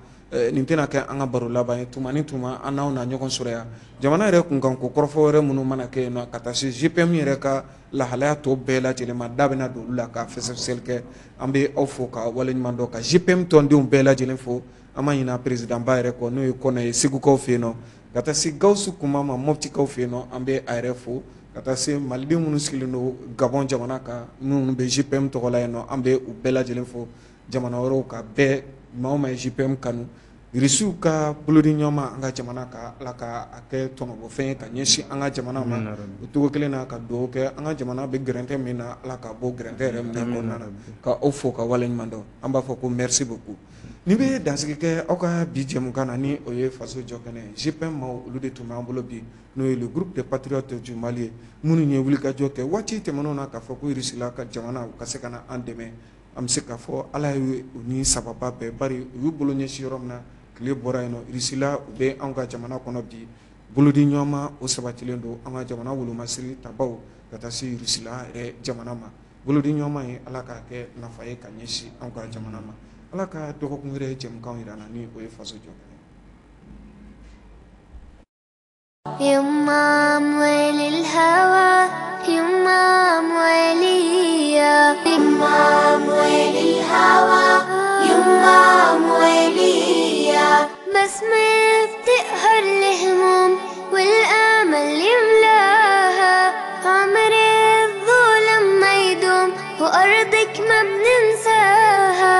[SPEAKER 2] nin tɛna kɛ an ka baro laban ye. Tuma ni tuma, an n'aw na ɲɔgɔn sɔrɔ yan jamana yɛrɛ kunkan ko kɔrɔfɔ wɛrɛ minnu mana kɛ yen nɔ, ka taa se GPM yɛrɛ ka lahalaya tɔ bɛɛ lajɛlen ma, da bɛna don olu la ka fɛsɛfɛsɛli kɛ. An bɛ aw fo ka waleɲuman dɔn, ka GPM tɔndenw bɛɛ lajɛlen fo. An ma ɲinɛ président ba yɛrɛ kɔ, n'o ye Kɔnɛ ye Segukaw fɛ yen nɔ, ka taa se Gawusu Kuma ma Moptikaw fɛ yen nɔ, an bɛ a yɛrɛ fo, ka taa se Maliden minnu sigilen don Gabɔn jamana kan, minnu bɛ GPM tɔgɔ la yen nɔ, an bɛ u bɛɛ lajɛlen fo. Jamana wɛrɛw ka bɛɛ, maa o maa ye GPM kanu, Irisiw ka bolodi ɲɔgɔn ma an ka jamana ka, Ala ka a kɛ tɔnɔbɔfɛn ye ka ɲɛsin an ka jamana ma. O cogo kelen na, ka dugawu kɛ an ka jamana bɛ gɛrɛntɛ min na, Ala ka bɔ gɛrɛntɛ yɛrɛ minɛ kɔnɔna na. Ka aw fo ka waleɲuman dɔn, an b'a fɔ ko merci beaucoup. Nin bɛ dansigi kɛ aw ka bi jɛmukan na, ni o ye faso jɔ kɛnɛ. GPM maaw, olu de tun b'an bolo bi, n'o ye le groupe des patriotes du Mali ye, minnu ye wulikajɔ kɛ waati tɛmɛnenw na k'a fɔ ko Irisila ka jamana u ka se ka na an dɛmɛ. An bɛ se k'a fɔ Ala ye u ni sababa bɛɛ, bari u y'u bolo ɲɛsin yɔrɔ min na, tile bɔra yen nɔ. Irisila u bɛ anw ka jamana kɔnɔ bi, bolodi ɲɔgɔn ma o sabatilen don an ka jamana wolomasiri tabaw ka taa se Irisila yɛrɛ jamana ma. Bolodi ɲɔgɔn ma ye, Ala k'a kɛ nafa ye ka ɲɛsin anw ka jamana ma. Ala ka dɔgɔkun wɛrɛ jɛmukan jira an na, ni o ye faso jɔ kɛnɛ.
[SPEAKER 1] يما أموال الهوى، يما أموالي، يما أموال الهوى، يما بسمة بتقهر الهموم والآمل يملاها، عمر الظلم ما يدوم وأرضك ما بننساها.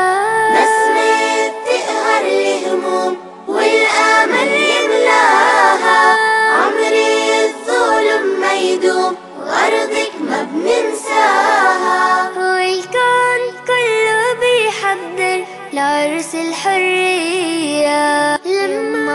[SPEAKER 1] بسمة بتقهر الهموم والآمل يملاها، عمر الظلم ما يدوم وأرضك ما بننساها. والكون كله بيحضر لعرس الحرية لما